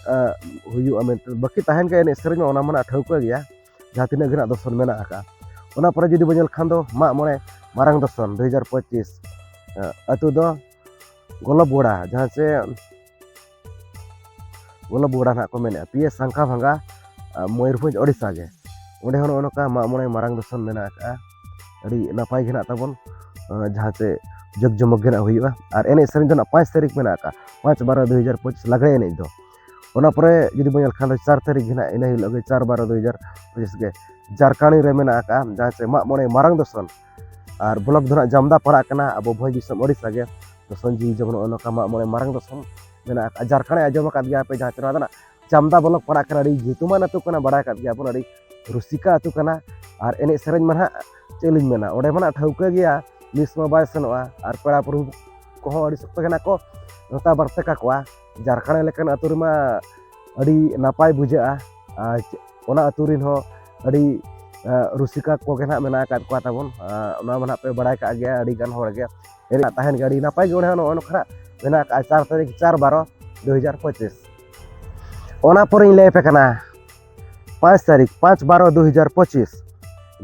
ᱮᱱᱮᱡ ᱥᱮᱨᱮᱧ ᱢᱟ ᱚᱱᱟ ᱢᱟ ᱱᱟᱜ ᱴᱷᱟᱹᱣᱠᱟᱹ ᱜᱮᱭᱟ, ᱡᱟᱦᱟᱸ ᱛᱤᱱᱟᱹᱜ ᱜᱮ ᱱᱟᱜ ᱫᱚᱥᱚᱱ ᱢᱮᱱᱟᱜ ᱟᱠᱟᱫᱼᱟ᱾ ᱚᱱᱟ ᱯᱚᱨᱮ ᱡᱩᱫᱤ ᱵᱚᱱ ᱧᱮᱞ ᱠᱷᱟᱱ ᱫᱚ ᱢᱟᱜ ᱢᱚᱬᱮ ᱢᱟᱨᱟᱝ ᱫᱚᱥᱚᱱ ᱫᱩ ᱦᱟᱡᱟᱨ ᱯᱚᱸᱪᱤᱥ, ᱟᱹᱛᱩ ᱫᱚ ᱜᱚᱞᱚᱵ ᱜᱚᱲᱟ, ᱡᱟᱦᱟᱸ ᱪᱮ ᱜᱚᱞᱚᱵ ᱜᱚᱲᱟ ᱱᱟᱦᱟᱜ ᱠᱚ ᱢᱮᱱᱮᱫᱼᱟ, ᱯᱤ ᱮᱥ ᱥᱟᱝᱠᱷᱟ ᱵᱷᱟᱸᱜᱟ, ᱢᱚᱭᱩᱨᱵᱷᱚᱸᱡᱽ, ᱳᱰᱤᱥᱟ ᱜᱮ᱾ ᱚᱸᱰᱮ ᱦᱚᱸ ᱱᱚᱜᱼᱚ ᱱᱚᱝᱠᱟ ᱢᱟᱜ ᱢᱚᱬᱮ ᱢᱟᱨᱟᱝ ᱫᱚᱥᱚᱱ ᱢᱮᱱᱟᱜ ᱟᱠᱟᱫᱼᱟ, ᱟᱹᱰᱤ ᱱᱟᱯᱟᱭ ᱜᱮ ᱱᱟᱦᱟᱜ ᱛᱟᱵᱚᱱ, ᱡᱟᱦᱟᱸ ᱪᱮ ᱡᱟᱠ ᱡᱚᱢᱚᱠ ᱜᱮ ᱱᱟᱦᱟᱜ ᱦᱩᱭᱩᱜᱼᱟ᱾ ᱟᱨ ᱮᱱᱮᱡ ᱥᱮᱨᱮᱧ ᱫᱚ ᱱᱟᱦᱟᱜ ᱯᱟᱸᱪ ᱛᱟᱹᱨᱤᱠᱷ ᱢᱮᱱᱟᱜ ᱟᱠᱟᱫᱼᱟ, ᱯᱟᱸᱪ ᱵᱟᱨᱚ ᱫᱩ ᱦᱟᱡᱟᱨ ᱯᱚᱸᱪᱤᱥ ᱞᱟᱜᱽᱲᱮ ᱮᱱᱮᱡ ᱫᱚ᱾ ᱚᱱᱟ ᱯᱚᱨᱮ ᱡᱩᱫᱤ ᱵᱚᱱ ᱧᱮᱞ ᱠᱷᱟᱱ ᱫᱚ ᱪᱟᱨ ᱛᱟᱹᱨᱤᱠᱷ ᱜᱮ ᱱᱟᱦᱟᱜ, ᱤᱱᱟᱹ ᱦᱤᱞᱳᱜ ᱜᱮ ᱪᱟᱨ ᱵᱟᱨᱚ ᱫᱩ ᱦᱟᱡᱟᱨ ᱯᱚᱸᱪᱤᱥ ᱜᱮ ᱡᱟᱨᱠᱟᱬᱤ ᱨᱮ ᱢᱮᱱᱟᱜ ᱟᱠᱟᱫᱼᱟ, ᱡᱟᱦᱟᱸ ᱪᱮ ᱢᱟᱜ ᱢᱚᱬᱮ ᱢᱟᱨᱟᱝ ᱫᱚᱥᱚᱱ᱾ ᱟᱨ ᱵᱞᱚᱠ ᱫᱚ ᱱᱟᱦᱟᱜ ᱡᱟᱢᱫᱟ ᱯᱟᱲᱟᱜ ᱠᱟᱱᱟ, ᱟᱵᱚ ᱵᱷᱚᱸᱡᱽ ᱫᱤᱥᱚᱢ ᱳᱰᱤᱥᱟ ᱜᱮ᱾ ᱫᱚᱥᱚᱱ ᱡᱤᱣᱤ ᱡᱮᱢᱚᱱ ᱱᱚᱜᱼᱚ ᱱᱚᱝᱠᱟ ᱢᱟᱜ ᱢᱚᱬᱮ ᱢᱟᱨᱟᱝ ᱫᱚᱥᱚᱱ ᱢᱮᱱᱟᱜ ᱟᱠᱟᱫᱼᱟ᱾ ᱡᱟᱨᱠᱟᱬᱤ ᱟᱸᱡᱚᱢ ᱟᱠᱟᱫ ᱜᱮᱭᱟ ᱯᱮ, ᱡᱟᱦᱟᱸ ᱪᱮ ᱱᱚᱣᱟ ᱫᱚ ᱱᱟᱦᱟᱜ ᱡᱟᱢᱫᱟ ᱵᱞᱚᱠ ᱯᱟᱲᱟᱜ ᱠᱟᱱᱟ, ᱟᱹᱰᱤ ᱧᱩᱛᱩᱢᱟᱱ ᱟᱹᱛᱩ ᱠᱟᱱᱟ, ᱵᱟᱲᱟᱭ ᱟᱠᱟᱫ ᱜᱮᱭᱟ ᱵᱚᱱ, ᱟᱹᱰᱤ ᱨᱩᱥᱤᱠᱟ ᱟᱹᱛᱩ ᱠᱟᱱᱟ᱾ ᱟᱨ ᱮᱱᱮᱡ ᱥᱮᱨᱮᱧ ᱢᱟ ᱱᱟᱦᱟᱜ ᱪᱮᱫ ᱞᱤᱧ ᱢᱮᱱᱟ, ᱚᱸᱰᱮ ᱢᱟ ᱱᱟᱦᱟᱜ ᱴᱷᱟᱹᱣᱠᱟᱹ ᱜᱮᱭᱟ, ᱢᱤᱥ ᱢᱟ ᱵᱟᱭ ᱥᱮᱱᱚᱜᱼᱟ᱾ ᱟᱨ ᱯᱮᱲᱟ ᱯᱨᱚᱵᱷᱩ ᱠᱚᱦᱚᱸ ᱟᱹᱰᱤ ᱥᱚᱠᱛᱚ ᱜᱮ ᱱᱟᱦᱟᱜ ᱠᱚ ᱱᱮᱣᱛᱟ ᱵᱟᱨᱛᱮ ᱠᱟᱠᱚᱣᱟ᱾ ᱡᱟᱨᱠᱟᱬᱤ ᱞᱮᱠᱟᱱ ᱟᱹᱛᱩ ᱨᱮᱢᱟ ᱟᱹᱰᱤ ᱱᱟᱯᱟᱭ ᱵᱩᱡᱷᱟᱹᱜᱼᱟ᱾ ᱟᱨ ᱚᱱᱟ ᱟᱹᱛᱩ ᱨᱮᱱ ᱦᱚᱸ ᱟᱹᱰᱤ, ᱮ, ᱨᱩᱥᱤᱠᱟ ᱠᱚᱜᱮ ᱱᱟᱦᱟᱜ ᱢᱮᱱᱟᱜ ᱟᱠᱟᱫ ᱠᱚᱣᱟ ᱛᱟᱵᱚᱱ᱾ ᱟᱨ ᱚᱱᱟ ᱢᱟ ᱱᱟᱦᱟᱜ ᱯᱮ ᱵᱟᱲᱟᱭ ᱠᱟᱜ ᱜᱮᱭᱟ, ᱟᱹᱰᱤ ᱜᱟᱱ ᱦᱚᱲ ᱜᱮ᱾ ᱮᱱᱮᱡ ᱛᱟᱦᱮᱱ ᱜᱮ ᱟᱹᱰᱤ ᱱᱟᱯᱟᱭ ᱜᱮ ᱚᱸᱰᱮ ᱦᱚᱸ ᱱᱚᱜᱼᱚ ᱱᱚᱝᱠᱟ ᱱᱟᱦᱟᱜ ᱢᱮᱱᱟᱜ ᱟᱠᱟᱫᱼᱟ, ᱪᱟᱨ ᱛᱟᱹᱨᱤᱠᱷ ᱪᱟᱨ ᱵᱟᱨᱚ ᱫᱩ ᱦᱟᱡᱟᱨ ᱯᱚᱸᱪᱤᱥ᱾ ᱚᱱᱟ ᱯᱚᱨᱮᱧ ᱞᱟᱹᱭ ᱟᱯᱮ ᱠᱟᱱᱟ, ᱯᱟᱸᱪ ᱛᱟᱹᱨᱤᱠᱷ ᱯᱟᱸᱪ ᱵᱟᱨᱚ ᱫᱩ ᱦᱟᱡᱟᱨ ᱯᱚᱸᱪᱤᱥ,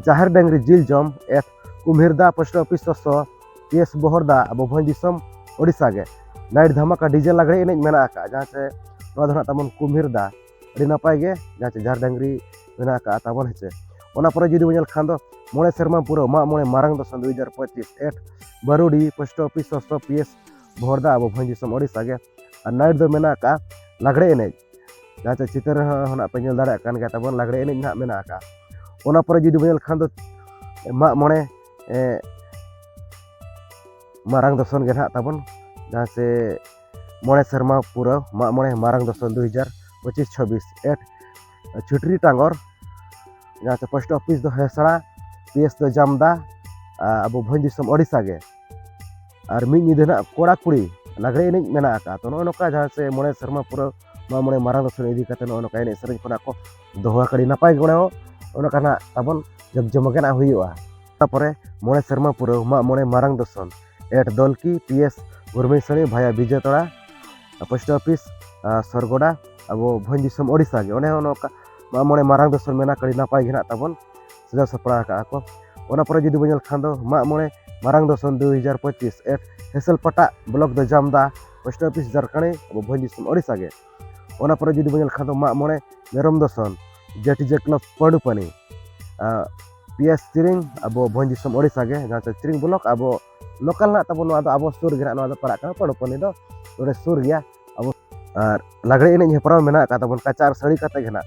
ᱡᱟᱦᱮᱨ ᱰᱟᱹᱝᱨᱤ ᱡᱤᱞ ᱡᱚᱢ, ᱮᱴ ᱠᱩᱢᱦᱤᱨᱫᱟ, ᱯᱳᱥᱴ ᱚᱯᱷᱤᱥ ᱥᱚᱥᱚ, ᱯᱤ ᱮᱥ ᱵᱚᱦᱚᱲᱫᱟ, ᱟᱵᱚ ᱵᱷᱚᱸᱡᱽ ᱫᱤᱥᱚᱢ, ᱳᱰᱤᱥᱟ ᱜᱮ᱾ ᱱᱟᱭᱤᱴ ᱫᱷᱟᱢᱟᱠᱟ ᱰᱤᱡᱮ ᱞᱟᱜᱽᱲᱮ ᱮᱱᱮᱡ ᱢᱮᱱᱟᱜ ᱟᱠᱟᱫᱼᱟ, ᱡᱟᱦᱟᱸ ᱪᱮ ᱱᱚᱣᱟ ᱫᱚ ᱱᱟᱦᱟᱜ ᱛᱟᱵᱚᱱ ᱠᱩᱢᱦᱤᱨᱫᱟ, ᱟᱹᱰᱤ ᱱᱟᱯᱟᱭ ᱜᱮ, ᱡᱟᱦᱟᱸ ᱪᱮ ᱡᱟᱦᱮᱨ ᱰᱟᱹᱝᱨᱤ ᱢᱮᱱᱟᱜ ᱟᱠᱟᱫᱼᱟ ᱛᱟᱵᱚᱱ, ᱦᱮᱸ ᱪᱮ᱾ ᱚᱱᱟ ᱯᱚᱨᱮ ᱡᱩᱫᱤ ᱵᱚᱱ ᱧᱮᱞ ᱠᱷᱟᱱ ᱫᱚ ᱢᱚᱬᱮ ᱥᱮᱨᱢᱟ ᱯᱩᱨᱟᱹᱣ ᱢᱟᱜ ᱢᱚᱬᱮ ᱢᱟᱨᱟᱝ ᱫᱚᱥᱚᱱ ᱫᱩ ᱦᱟᱡᱟᱨ ᱯᱚᱸᱪᱤᱥ, ᱮᱴ ᱵᱟᱨᱩᱰᱤ, ᱯᱳᱥᱴ ᱚᱯᱷᱤᱥ ᱥᱚᱥᱚ, ᱯᱤ ᱮᱥ ᱵᱚᱦᱚᱲᱫᱟ, ᱟᱵᱚ ᱵᱷᱚᱸᱡᱽ ᱫᱤᱥᱚᱢ, ᱳᱰᱤᱥᱟ ᱜᱮ᱾ ᱟᱨ ᱱᱟᱭᱤᱴ ᱫᱚ ᱢᱮᱱᱟᱜ ᱟᱠᱟᱫᱼᱟ ᱞᱟᱜᱽᱲᱮ ᱮᱱᱮᱡ, ᱡᱟᱦᱟᱸ ᱪᱮ ᱪᱤᱛᱟᱹᱨ ᱨᱮᱦᱚᱸ ᱱᱟᱦᱟᱜ ᱯᱮ ᱧᱮᱞ ᱫᱟᱲᱮᱭᱟᱜ ᱠᱟᱱ ᱜᱮᱭᱟ ᱛᱟᱵᱚᱱ, ᱞᱟᱜᱽᱲᱮ ᱮᱱᱮᱡ ᱱᱟᱦᱟᱜ ᱢᱮᱱᱟᱜ ᱟᱠᱟᱫᱼᱟ᱾ ᱚᱱᱟ ᱯᱚᱨᱮ ᱡᱩᱫᱤ ᱵᱚᱱ ᱧᱮᱞ ᱠᱷᱟᱱ ᱫᱚ ᱢᱟᱜ ᱢᱚᱬᱮ, ᱮ, ᱢᱟᱨᱟᱝ ᱫᱚᱥᱚᱱ ᱜᱮ ᱱᱟᱦᱟᱜ ᱛᱟᱵᱚᱱ, ᱡᱟᱦᱟᱸ ᱪᱮ ᱢᱚᱬᱮ ᱥᱮᱨᱢᱟ ᱯᱩᱨᱟᱹᱣ ᱢᱟᱜ ᱢᱚᱬᱮ ᱢᱟᱨᱟᱝ ᱫᱚᱥᱚᱱ ᱫᱩ ᱦᱟᱡᱟᱨ ᱯᱚᱸᱪᱤᱥ ᱪᱷᱟᱵᱵᱤᱥ, ᱮᱴ ᱪᱷᱩᱴᱨᱤ ᱴᱟᱸᱜᱚᱨ, ᱡᱟᱦᱟᱸ ᱪᱮ ᱯᱳᱥᱴ ᱚᱯᱷᱤᱥ ᱫᱚ ᱦᱮᱥᱲᱟ, ᱯᱤ ᱮᱥ ᱫᱚ ᱡᱟᱢᱫᱟ, ᱟᱨ ᱟᱵᱚ ᱵᱷᱚᱸᱡᱽ ᱫᱤᱥᱚᱢ ᱳᱰᱤᱥᱟ ᱜᱮ᱾ ᱟᱨ ᱢᱤᱫ ᱧᱤᱫᱟᱹ ᱱᱟᱦᱟᱜ ᱠᱚᱲᱟ ᱠᱩᱲᱤ ᱞᱟᱜᱽᱲᱮ ᱮᱱᱮᱡ ᱢᱮᱱᱟᱜ ᱟᱠᱟᱫᱼᱟ᱾ ᱛᱚ, ᱱᱚᱜᱼᱚ ᱱᱚᱝᱠᱟ ᱡᱟᱦᱟᱸ ᱪᱮ ᱢᱚᱬᱮ ᱥᱮᱨᱢᱟ ᱯᱩᱨᱟᱹᱣ ᱢᱟᱜ ᱢᱚᱬᱮ ᱢᱟᱨᱟᱝ ᱫᱚᱥᱚᱱ ᱤᱫᱤ ᱠᱟᱛᱮ ᱱᱚᱜᱼᱚ ᱱᱚᱝᱠᱟ ᱮᱱᱮᱡ ᱥᱮᱨᱮᱧ ᱠᱚ ᱱᱟᱦᱟᱜ ᱠᱚ ᱫᱚᱦᱚ ᱟᱠᱟᱫᱼᱟ, ᱟᱹᱰᱤ ᱱᱟᱯᱟᱭ ᱜᱮ᱾ ᱚᱸᱰᱮ ᱦᱚᱸ ᱚᱱᱟ ᱠᱟᱱᱟ ᱛᱟᱵᱚᱱ ᱡᱟᱠ ᱡᱚᱢᱚᱠ ᱜᱮ ᱱᱟᱦᱟᱜ ᱦᱩᱭᱩᱜᱼᱟ᱾ ᱛᱟᱯᱚᱨᱮ ᱢᱚᱬᱮ ᱥᱮᱨᱢᱟ ᱯᱩᱨᱟᱹᱣ ᱢᱟᱜ ᱢᱚᱬᱮ ᱢᱟᱨᱟᱝ ᱫᱚᱥᱚᱱ, at Dolki, P S Gurmisari ᱵᱷᱟᱭᱟ ᱵᱤᱡᱮᱛᱟᱲᱟ, ᱯᱳᱥᱴ ᱚᱯᱷᱤᱥ, ᱟᱨ ᱥᱚᱨᱜᱚᱰᱟ, ᱟᱵᱚ ᱵᱷᱚᱸᱡᱽ ᱫᱤᱥᱚᱢ ᱳᱰᱤᱥᱟ ᱜᱮ᱾ ᱚᱸᱰᱮ ᱦᱚᱸ ᱱᱚᱝᱠᱟ ᱢᱟᱜ ᱢᱚᱬᱮ ᱢᱟᱨᱟᱝ ᱫᱚᱥᱚᱱ ᱢᱮᱱᱟᱜ, ᱟᱹᱰᱤ ᱱᱟᱯᱟᱭ ᱜᱮ ᱱᱟᱦᱟᱜ ᱛᱟᱵᱚᱱ ᱥᱟᱡᱟᱣ ᱥᱟᱯᱲᱟᱣ ᱟᱠᱟᱫᱼᱟ ᱠᱚ᱾ ᱚᱱᱟ ᱯᱚᱨᱮ ᱡᱩᱫᱤ ᱵᱚᱱ ᱧᱮᱞ ᱠᱷᱟᱱ ᱫᱚ ᱢᱟᱜ ᱢᱚᱬᱮ ᱢᱟᱨᱟᱝ ᱫᱚᱥᱚᱱ ᱫᱩ ᱦᱟᱡᱟᱨ ᱯᱚᱸᱪᱤᱥ at ᱦᱮᱥᱮᱞᱯᱟᱴᱟ, block ᱫᱚ ᱡᱟᱢᱫᱟ, post office ᱡᱷᱟᱨᱠᱷᱟᱸᱰᱤ, ᱟᱵᱚ ᱵᱷᱚᱸᱡᱽ ᱫᱤᱥᱚᱢ ᱳᱰᱤᱥᱟ ᱜᱮ᱾ ᱚᱱᱟ ᱯᱚᱨᱮ ᱡᱩᱫᱤ ᱵᱚᱱ ᱧᱮᱞ ᱠᱷᱟᱱ ᱫᱚ ᱢᱟᱜ ᱢᱚᱬᱮ ᱢᱮᱨᱚᱢ ᱫᱚᱥᱚᱱ ᱡᱮ ᱴᱤ ᱡᱮ ᱠᱞᱟᱵᱽ ᱯᱟᱹᱰᱩᱯᱟᱹᱱᱤ, ᱯᱤ ᱮᱥ ᱪᱤᱨᱤᱝ, ᱟᱵᱚ ᱵᱷᱚᱸᱡᱽ ᱫᱤᱥᱚᱢ ᱳᱰᱤᱥᱟ ᱜᱮ, ᱡᱟᱦᱟᱸ ᱪᱮ ᱪᱤᱨᱤᱝ block ᱟᱵᱚ local ᱦᱮᱱᱟᱜ ᱛᱟᱵᱚᱱ, ᱱᱚᱣᱟ ᱫᱚ ᱟᱵᱚ ᱥᱩᱨ ᱜᱮ ᱦᱮᱱᱟᱜ, ᱱᱚᱣᱟ ᱫᱚ ᱯᱟᱲᱟᱜ ᱠᱟᱱᱟ ᱯᱟᱹᱰᱩᱯᱟᱹᱱᱤ ᱫᱚ ᱱᱚᱰᱮ ᱥᱩᱨ ᱜᱮᱭᱟ᱾ ᱟᱵᱚ ᱟᱨ ᱞᱟᱜᱽᱲᱮ ᱮᱱᱮᱡ ᱦᱮᱯᱨᱟᱣ ᱢᱮᱱᱟᱜ ᱟᱠᱟᱫ ᱛᱟᱵᱚᱱ ᱠᱟᱪᱟ ᱟᱨ ᱥᱟᱹᱲᱤ ᱠᱟᱛᱮ ᱜᱮ ᱦᱮᱱᱟᱜ,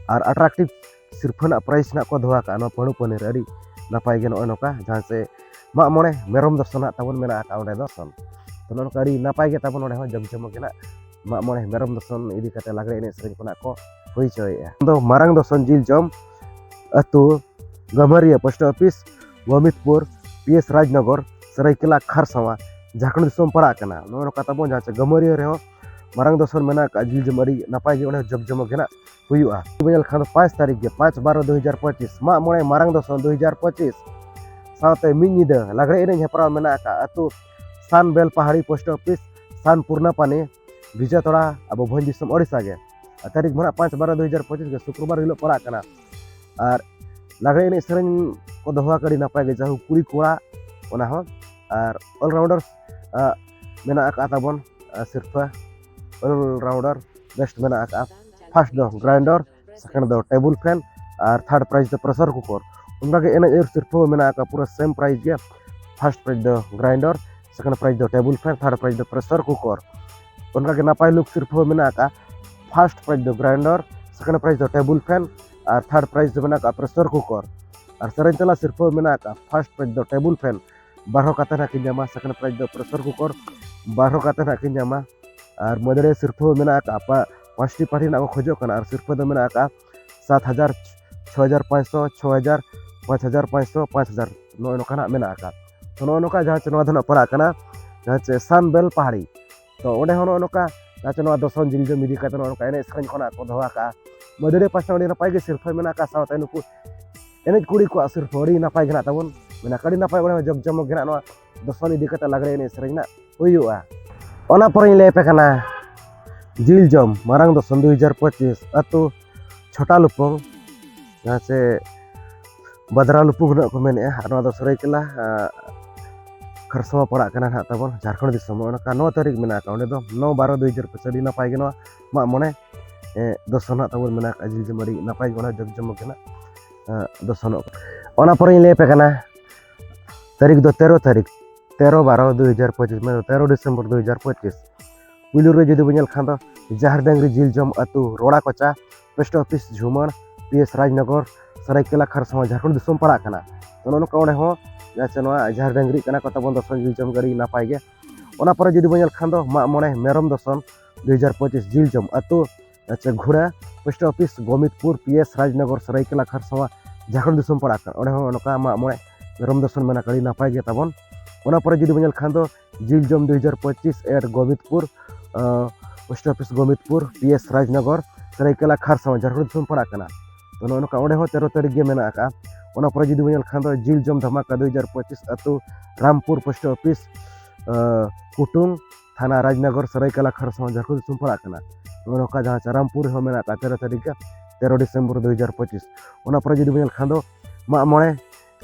ᱟᱨ attractive ᱥᱤᱨᱯᱷᱟᱹ ᱨᱮᱱᱟᱜ prize ᱦᱮᱱᱟᱜ ᱠᱚ ᱫᱚᱦᱚ ᱟᱠᱟᱫᱼᱟ ᱱᱚᱣᱟ ᱯᱟᱹᱰᱩᱯᱟᱹᱱᱤ ᱨᱮ, ᱟᱹᱰᱤ ᱱᱟᱯᱟᱭ ᱜᱮ ᱱᱚᱜᱼᱚᱭ ᱱᱚᱝᱠᱟ ᱡᱟᱦᱟᱸ ᱪᱮ ᱢᱟᱜ ᱢᱚᱬᱮ ᱢᱮᱨᱚᱢ ᱫᱚᱥᱚᱱ ᱦᱟᱸᱜ ᱛᱟᱵᱚᱱ ᱢᱮᱱᱟᱜ ᱟᱠᱟᱫ ᱚᱸᱰᱮ ᱫᱚᱥᱚᱱ᱾ ᱛᱚ ᱱᱚᱜᱼᱚ ᱱᱚᱝᱠᱟ ᱟᱹᱰᱤ ᱱᱟᱯᱟᱭ ᱜᱮ ᱛᱟᱵᱚᱱ ᱚᱸᱰᱮ ᱦᱚᱸ ᱡᱚᱢ ᱡᱚᱢᱚᱠ ᱜᱮ ᱦᱟᱸᱜ ᱢᱟᱜ ᱢᱚᱬᱮ ᱢᱮᱨᱚᱢ ᱫᱚᱥᱚᱱ ᱤᱫᱤ ᱠᱟᱛᱮ ᱞᱟᱜᱽᱲᱮ ᱮᱱᱮᱡ ᱥᱮᱨᱮᱧ ᱠᱚ ᱦᱟᱸᱜ ᱠᱚ ᱦᱩᱭ ᱦᱚᱪᱚᱭᱮᱫᱼᱟ᱾ ᱫᱚ ᱢᱟᱨᱟᱝ ᱫᱚᱥᱚᱱ ᱡᱤᱞ ᱡᱚᱢ ᱟᱹᱛᱩ, Gamaria post office, Gomidpur, P S Rajnagar, Seraikela, Kharsawan, Jharkhand ᱫᱤᱥᱚᱢ ᱯᱟᱲᱟᱜ ᱠᱟᱱᱟ᱾ ᱱᱚᱜᱼᱚ ᱱᱚᱝᱠᱟ ᱛᱟᱵᱚᱱ ᱡᱟᱦᱟᱸ ᱪᱮ ᱜᱟᱹᱢᱟᱹᱨᱤᱭᱟᱹ ᱨᱮᱦᱚᱸ ᱢᱟᱨᱟᱝ ᱫᱚᱥᱚᱱ ᱢᱮᱱᱟᱜ ᱟᱠᱟᱫ ᱡᱤᱞ ᱡᱚᱢ ᱟᱹᱰᱤ ᱱᱟᱯᱟᱭ ᱜᱮ ᱚᱸᱰᱮ ᱡᱚᱢ ᱡᱚᱢᱚᱠ ᱜᱮ ᱱᱟᱜ ᱦᱩᱭᱩᱜᱼᱟ᱾ ᱵᱚᱱ ᱧᱮᱞ ᱠᱷᱟᱱ ᱫᱚ ᱯᱟᱸᱪ ᱛᱟᱹᱨᱤᱠᱷ ᱜᱮ, ᱯᱟᱸᱪ ᱵᱟᱨᱚ ᱫᱩ ᱦᱟᱡᱟᱨ ᱯᱚᱸᱪᱤᱥ, ᱢᱟᱜ ᱢᱚᱬᱮ ᱢᱟᱨᱟᱝ ᱫᱚᱥᱚᱱ ᱫᱩ ᱦᱟᱡᱟᱨ ᱯᱚᱸᱪᱤᱥ ᱥᱟᱶᱛᱮ ᱢᱤᱫ ᱧᱤᱫᱟᱹ ᱞᱟᱜᱽᱲᱮ ᱮᱱᱮᱡ ᱦᱮᱯᱨᱟᱣ ᱢᱮᱱᱟᱜ ᱟᱠᱟᱫ ᱟᱹᱛᱩ ᱥᱟᱱ ᱵᱮᱞᱯᱟᱦᱟᱲᱤ post office, ᱥᱟᱱ ᱯᱩᱨᱱᱟᱯᱟᱱᱤ, ᱵᱤᱡᱚᱭᱛᱚᱲᱟ, ᱟᱵᱚ ᱵᱷᱚᱸᱡᱽ ᱫᱤᱥᱚᱢ ᱳᱰᱤᱥᱟ ᱜᱮ᱾ ᱟᱨ ᱛᱟᱹᱨᱤᱠᱷ ᱢᱟ ᱱᱟᱜ ᱯᱟᱸᱪ ᱵᱟᱨᱚ ᱫᱩ ᱦᱟᱡᱟᱨ ᱯᱚᱸᱪᱤᱥ ᱜᱮ, ᱥᱩᱠᱨᱵᱟᱨ ᱦᱤᱞᱳᱜ ᱯᱟᱲᱟᱜ ᱠᱟᱱᱟ᱾ ᱟᱨ ᱞᱟᱜᱽᱲᱮ ᱮᱱᱮᱡ ᱥᱮᱨᱮᱧ ᱠᱚ ᱫᱚᱦᱚ ᱟᱠᱟᱫ ᱟᱹᱰᱤ ᱱᱟᱯᱟᱭ ᱜᱮ, ᱡᱟᱦᱳᱠ ᱠᱩᱲᱤ ᱠᱚᱲᱟ ᱚᱱᱟ ᱦᱚᱸ᱾ ᱟᱨ all-rounder, ᱟᱜ, ᱢᱮᱱᱟᱜ ᱟᱠᱟᱫ ᱛᱟᱵᱚᱱ, ᱟᱨ ᱥᱤᱨᱯᱷᱟᱹ all-rounder best ᱢᱮᱱᱟᱜ ᱟᱠᱟᱫᱼᱟ᱾ First ᱫᱚ grinder, second ᱫᱚ table fan, ᱟᱨ third prize ᱫᱚ pressure cooker᱾ ᱚᱱᱠᱟᱜᱮ ᱮᱱᱮᱡ ᱟᱹᱭᱩᱨ ᱥᱤᱨᱯᱷᱟᱹ ᱢᱮᱱᱟᱜ ᱟᱠᱟᱫ ᱯᱩᱨᱟᱹ same prize ᱜᱮ᱾ First prize ᱫᱚ grinder, second prize ᱫᱚ table fan, third prize ᱫᱚ pressure cooker᱾ ᱚᱱᱠᱟᱜᱮ ᱱᱟᱯᱟᱭ look ᱥᱤᱨᱯᱷᱟᱹ ᱢᱮᱱᱟᱜ ᱟᱠᱟᱫ᱾ First prize ᱫᱚ grinder, second prize ᱫᱚ table fan, ᱟᱨ third prize ᱫᱚ ᱢᱮᱱᱟᱜ ᱟᱠᱟᱫ pressure cooker᱾ ᱟᱨ ᱥᱮᱨᱮᱧ ᱛᱟᱞᱟ ᱥᱤᱨᱯᱷᱟᱹ ᱢᱮᱱᱟᱜ ᱟᱠᱟᱫ᱾ First prize ᱫᱚ table fan, ᱵᱟᱨᱦᱚᱸ ᱠᱟᱛᱮ ᱱᱟᱜ ᱠᱤᱱ ᱧᱟᱢᱟ᱾ Second prize ᱫᱚ pressure cooker, ᱵᱟᱨᱦᱚᱸ ᱠᱟᱛᱮ ᱱᱟᱜ ᱠᱤᱱ ᱧᱟᱢᱟ᱾ ᱟᱨ ᱢᱟᱹᱫᱟᱹᱲᱤᱭᱟᱹ ᱥᱤᱨᱯᱷᱟᱹ ᱢᱮᱱᱟᱜ ᱟᱠᱟᱫ ᱯᱟ-, ᱯᱟᱸᱪᱴᱤ party ᱨᱮᱱᱟᱜ ᱠᱚ ᱠᱷᱚᱡᱚᱜ ᱠᱟᱱᱟ᱾ ᱟᱨ ᱥᱤᱨᱯᱷᱟᱹ ᱫᱚ ᱢᱮᱱᱟᱜ ᱟᱠᱟᱫ ᱥᱟᱛ ᱦᱟᱡᱟᱨ, ᱪᱷᱚ ᱦᱟᱡᱟᱨ ᱯᱟᱸᱪᱥᱚ, ᱪᱷᱚ ᱦᱟᱡᱟᱨ, ᱯᱟᱸᱪ ᱦᱟᱡᱟᱨ ᱯᱟᱸᱪᱥᱚ, ᱯᱟᱸᱪ ᱦᱟᱡᱟᱨ, ᱱᱚᱜᱼᱚᱭ ᱱᱚᱝᱠᱟ ᱱᱟᱜ ᱢᱮᱱᱟᱜ ᱟᱠᱟᱫ᱾ ᱛᱚ ᱱᱚᱜᱼᱚᱭ ᱱᱚᱝᱠᱟ ᱡᱟᱦᱟᱸ ᱪᱮ ᱱᱚᱣᱟ ᱫᱚ ᱱᱟᱜ ᱯᱟᱲᱟᱜ ᱠᱟᱱᱟ ᱡᱟᱦᱟᱸ ᱪᱮ ᱥᱟᱱ ᱵᱮᱞ ᱯᱟᱦᱟᱲᱤ᱾ ᱛᱚ ᱚᱸᱰᱮ ᱦᱚᱸ ᱱᱚᱜᱼᱚᱭ ᱱᱚᱝᱠᱟ ᱡᱟᱦᱟᱸ ᱪᱮ ᱱᱚᱣᱟ ᱫᱚᱥᱚᱱ ᱡᱤᱞ ᱡᱚᱢ ᱤᱫᱤ ᱠᱟᱛᱮ ᱱᱚᱜᱼᱚᱭ ᱱᱚᱝᱠᱟ ᱮᱱᱮᱡ ᱥᱮᱨᱮᱧ ᱠᱷᱚᱱᱟᱜ ᱠᱚ ᱫᱚᱦᱚ ᱟᱠᱟᱫᱼᱟ᱾ ᱢᱟᱹᱫᱟᱹᱲᱤᱭᱟᱹ ᱯᱟᱥᱴᱟ ᱟᱹᱰᱤ ᱱᱟᱯᱟᱭ ᱜᱮ ᱥᱤᱨᱯᱷᱟᱹ ᱢᱮᱱᱟᱜ ᱟᱠᱟᱫ, ᱥᱟᱶᱛᱮ ᱱᱩᱠᱩ ᱮᱱᱮᱡ ᱠᱩᱲᱤ ᱠᱚᱣᱟᱜ ᱥᱤᱨᱯᱷᱟᱹ ᱟᱹᱰᱤ ᱱᱟᱯᱟᱭ ᱜᱮ ᱦᱮᱱᱟᱜ ᱛᱟᱵᱚᱱ᱾ ᱢᱮᱱᱟᱜ ᱟᱹᱰᱤ ᱱᱟᱯᱟᱭ ᱚᱸᱰᱮ ᱦᱚᱸ ᱡᱚᱜᱽ ᱡᱚᱢᱚᱠ ᱜᱮ ᱦᱮᱱᱟᱜ ᱱᱚᱣᱟ ᱫᱚᱥᱚᱱ ᱤᱫᱤ ᱠᱟᱛᱮ ᱞᱟᱜᱽᱲᱮ ᱮᱱᱮᱡ ᱥᱮᱨᱮᱧ ᱨᱮᱱᱟᱜ ᱦᱩᱭᱩᱜᱼᱟ᱾ ᱚᱱᱟ ᱯᱚᱨᱮᱧ ᱞᱟᱹᱭ ᱟᱯᱮ ᱠᱟᱱᱟ ᱡᱤᱞ ᱡᱚᱢ ᱢᱟᱨᱟᱝ ᱫᱚᱥᱚᱱ ᱫᱩ ᱦᱟᱡᱟᱨ ᱯᱚᱸᱪᱤᱥ ᱟᱹᱛᱩ ᱪᱷᱳᱴᱟ ᱞᱩᱯᱚᱝ, ᱡᱟᱦᱟᱸ ᱪᱮ ᱵᱟᱫᱽᱨᱟ ᱞᱩᱯᱩ ᱦᱚᱸ ᱠᱚ ᱢᱮᱱᱮᱫᱼᱟ᱾ ᱟᱨ ᱱᱚᱣᱟ ᱫᱚ ᱥᱚᱨᱟᱭᱠᱮᱞᱟ ᱠᱷᱟᱨᱥᱚᱣᱟ ᱯᱟᱲᱟᱜ ᱠᱟᱱᱟ ᱱᱟᱦᱟᱜ ᱛᱟᱵᱚᱱ, ᱡᱷᱟᱲᱠᱷᱚᱸᱰ ᱫᱤᱥᱚᱢ᱾ ᱚᱱᱠᱟ ᱱᱚ ᱛᱟᱹᱨᱤᱠᱷ ᱢᱮᱱᱟᱜ ᱟᱠᱟᱫ, ᱚᱸᱰᱮ ᱫᱚ ᱱᱚ ᱵᱟᱨᱚ ᱫᱩ ᱦᱟᱡᱟᱨ ᱯᱚᱸᱪᱤᱥ᱾ ᱟᱹᱰᱤ ᱱᱟᱯᱟᱭ ᱜᱮ ᱱᱚᱣᱟ ᱢᱟᱜ ᱢᱚᱬᱮ ᱫᱚᱥᱚᱱ ᱱᱟᱦᱟᱜ ᱛᱟᱵᱚᱱ ᱢᱮᱱᱟᱜ ᱟᱠᱟᱫ᱾ ᱡᱤᱞ ᱡᱚᱢ ᱟᱹᱰᱤ ᱱᱟᱯᱟᱭ ᱜᱮ, ᱚᱱᱟ ᱡᱚᱜᱽ ᱡᱚᱢᱚᱠ ᱜᱮ ᱱᱟᱦᱟᱜ ᱫᱚᱥᱚᱱᱚᱜ ᱠᱟᱱᱟ᱾ ᱚᱱᱟ ᱯᱚᱨᱮᱧ ᱞᱟᱹᱭ ᱟᱯᱮ ᱠᱟᱱᱟ, ᱛᱟᱹᱨᱤᱠᱷ ᱫᱚ ᱛᱮᱨᱚ ᱛᱟᱹᱨᱤᱠᱷ, ᱛᱮᱨᱚ ᱵᱟᱨᱚ ᱫᱩ ᱦᱟᱡᱟᱨ ᱯᱚᱸᱪᱤᱥ, ᱢᱮᱱᱫᱚ ᱛᱮᱨᱚ ᱰᱤᱥᱮᱢᱵᱚᱨ ᱫᱩ ᱦᱟᱡᱟᱨ ᱯᱚᱸᱪᱤᱥ᱾ ᱯᱩᱭᱞᱩ ᱨᱮ ᱡᱩᱫᱤ ᱵᱚᱱ ᱧᱮᱞ ᱠᱷᱟᱱ ᱫᱚ ᱡᱟᱦᱮᱨ ᱰᱟᱹᱝᱨᱤ ᱡᱤᱞ ᱡᱚᱢ ᱟᱹᱛᱩ ᱨᱚᱲᱟ ᱠᱚᱪᱟ, post office Jhumar, P S Rajnagar, Seraikela Kharsawan Jharkhand ᱫᱤᱥᱚᱢ ᱯᱟᱲᱟᱜ ᱠᱟᱱᱟ᱾ ᱛᱚ ᱱᱚᱜᱼᱚ ᱱᱚᱝᱠᱟ ᱚᱸᱰᱮ ᱦᱚᱸ ᱡᱟᱦᱟᱸ ᱪᱮ ᱱᱚᱣᱟ ᱡᱟᱦᱮᱨ ᱰᱟᱹᱝᱨᱤ ᱠᱟᱱᱟ ᱠᱚ ᱛᱟᱵᱚᱱ ᱫᱚᱥᱚᱱ ᱡᱤᱞ ᱡᱚᱢ ᱟᱹᱰᱤ ᱱᱟᱯᱟᱭ ᱜᱮ᱾ ᱚᱱᱟ ᱯᱚᱨᱮ ᱡᱩᱫᱤ ᱵᱚᱱ ᱧᱮᱞ ᱠᱷᱟᱱ ᱫᱚ ᱢᱟᱜ ᱢᱚᱬᱮ ᱢᱮᱨᱚᱢ ᱫᱚᱥᱚᱱ ᱫᱩ ᱦᱟᱡᱟᱨ ᱯᱚᱸᱪᱤᱥ ᱡᱤᱞ ᱡᱚᱢ ᱟᱹᱛᱩ ᱟᱪᱪᱷᱟ ᱜᱷᱩᱲᱟ, post office Gomitpur, P S Rajnagar, Seraikela Kharsawan Jharkhand ᱫᱤᱥᱚᱢ ᱯᱟᱲᱟᱜ ᱠᱟᱱᱟ᱾ ᱚᱸᱰᱮ ᱦᱚᱸ ᱱᱚᱝᱠᱟ ᱢᱟᱜ ᱢᱚᱬᱮ ᱢᱮᱨᱚᱢ ᱫᱚᱥᱚᱱ ᱢᱮᱱᱟᱜ ᱟᱹᱰᱤ ᱱᱟᱯᱟᱭ ᱜᱮ ᱛᱟᱵᱚᱱ᱾ ᱚᱱᱟ ᱯᱚᱨᱮ ᱡᱩᱫᱤ ᱵᱚᱱ ᱧᱮᱞ ᱠᱷᱟᱱ ᱫᱚ ᱡᱤᱞ ᱡᱚᱢ ᱫᱩ ᱦᱟᱡᱟᱨ ᱯᱚᱸᱪᱤᱥ at Gomitpur, post office Gomitpur, P S Rajnagar, Seraikela Kharsawan Jharkhand ᱫᱤᱥᱚᱢ ᱯᱟᱲᱟᱜ ᱠᱟᱱᱟ᱾ ᱛᱚ ᱱᱚᱜᱼᱚ ᱱᱚᱝᱠᱟ ᱚᱸᱰᱮ ᱦᱚᱸ ᱛᱮᱨᱚ ᱛᱟᱹᱨᱤᱠᱷ ᱜᱮ ᱢᱮᱱᱟᱜ ᱟᱠᱟᱫᱼᱟ᱾ ᱚᱱᱟ ᱯᱚᱨᱮ ᱡᱩᱫᱤ ᱵᱚᱱ ᱧᱮᱞ ᱠᱷᱟᱱ ᱫᱚ ᱡᱤᱞ ᱡᱚᱢ ᱫᱷᱟᱢᱟᱠᱟ ᱫᱩ ᱦᱟᱡᱟᱨ ᱯᱚᱸᱪᱤᱥ ᱟᱹᱛᱩ ᱨᱟᱢᱯᱩᱨ, ᱯᱳᱥᱴ ᱚᱯᱷᱤᱥ ᱠᱩᱴᱩᱝ, ᱛᱷᱟᱱᱟ ᱨᱟᱡᱽᱱᱚᱜᱚᱨ, ᱥᱟᱹᱨᱟᱹᱭᱠᱮᱞᱟ ᱠᱷᱟᱨᱥᱚᱣᱟ ᱡᱷᱟᱲᱠᱷᱚᱸᱰ ᱫᱤᱥᱚᱢ ᱯᱟᱲᱟᱜ ᱠᱟᱱᱟ᱾ ᱱᱚᱜᱼᱚ ᱱᱚᱝᱠᱟ ᱡᱟᱦᱟᱸ ᱪᱮ ᱨᱟᱢᱯᱩᱨ ᱨᱮᱦᱚᱸ ᱢᱮᱱᱟᱜ ᱟᱠᱟᱫ ᱛᱮᱨᱚ ᱛᱟᱹᱨᱤᱠᱷ ᱜᱮ, ᱛᱮᱨᱚ ᱰᱤᱥᱮᱢᱵᱚᱨ ᱫᱩ ᱦᱟᱡᱟᱨ ᱯᱚᱸᱪᱤᱥ᱾ ᱚᱱᱟ ᱯᱚᱨᱮ ᱡᱩᱫᱤ ᱵᱚᱱ ᱧᱮᱞ ᱠᱷᱟᱱ ᱫᱚ ᱢᱟᱜ ᱢᱚᱬᱮ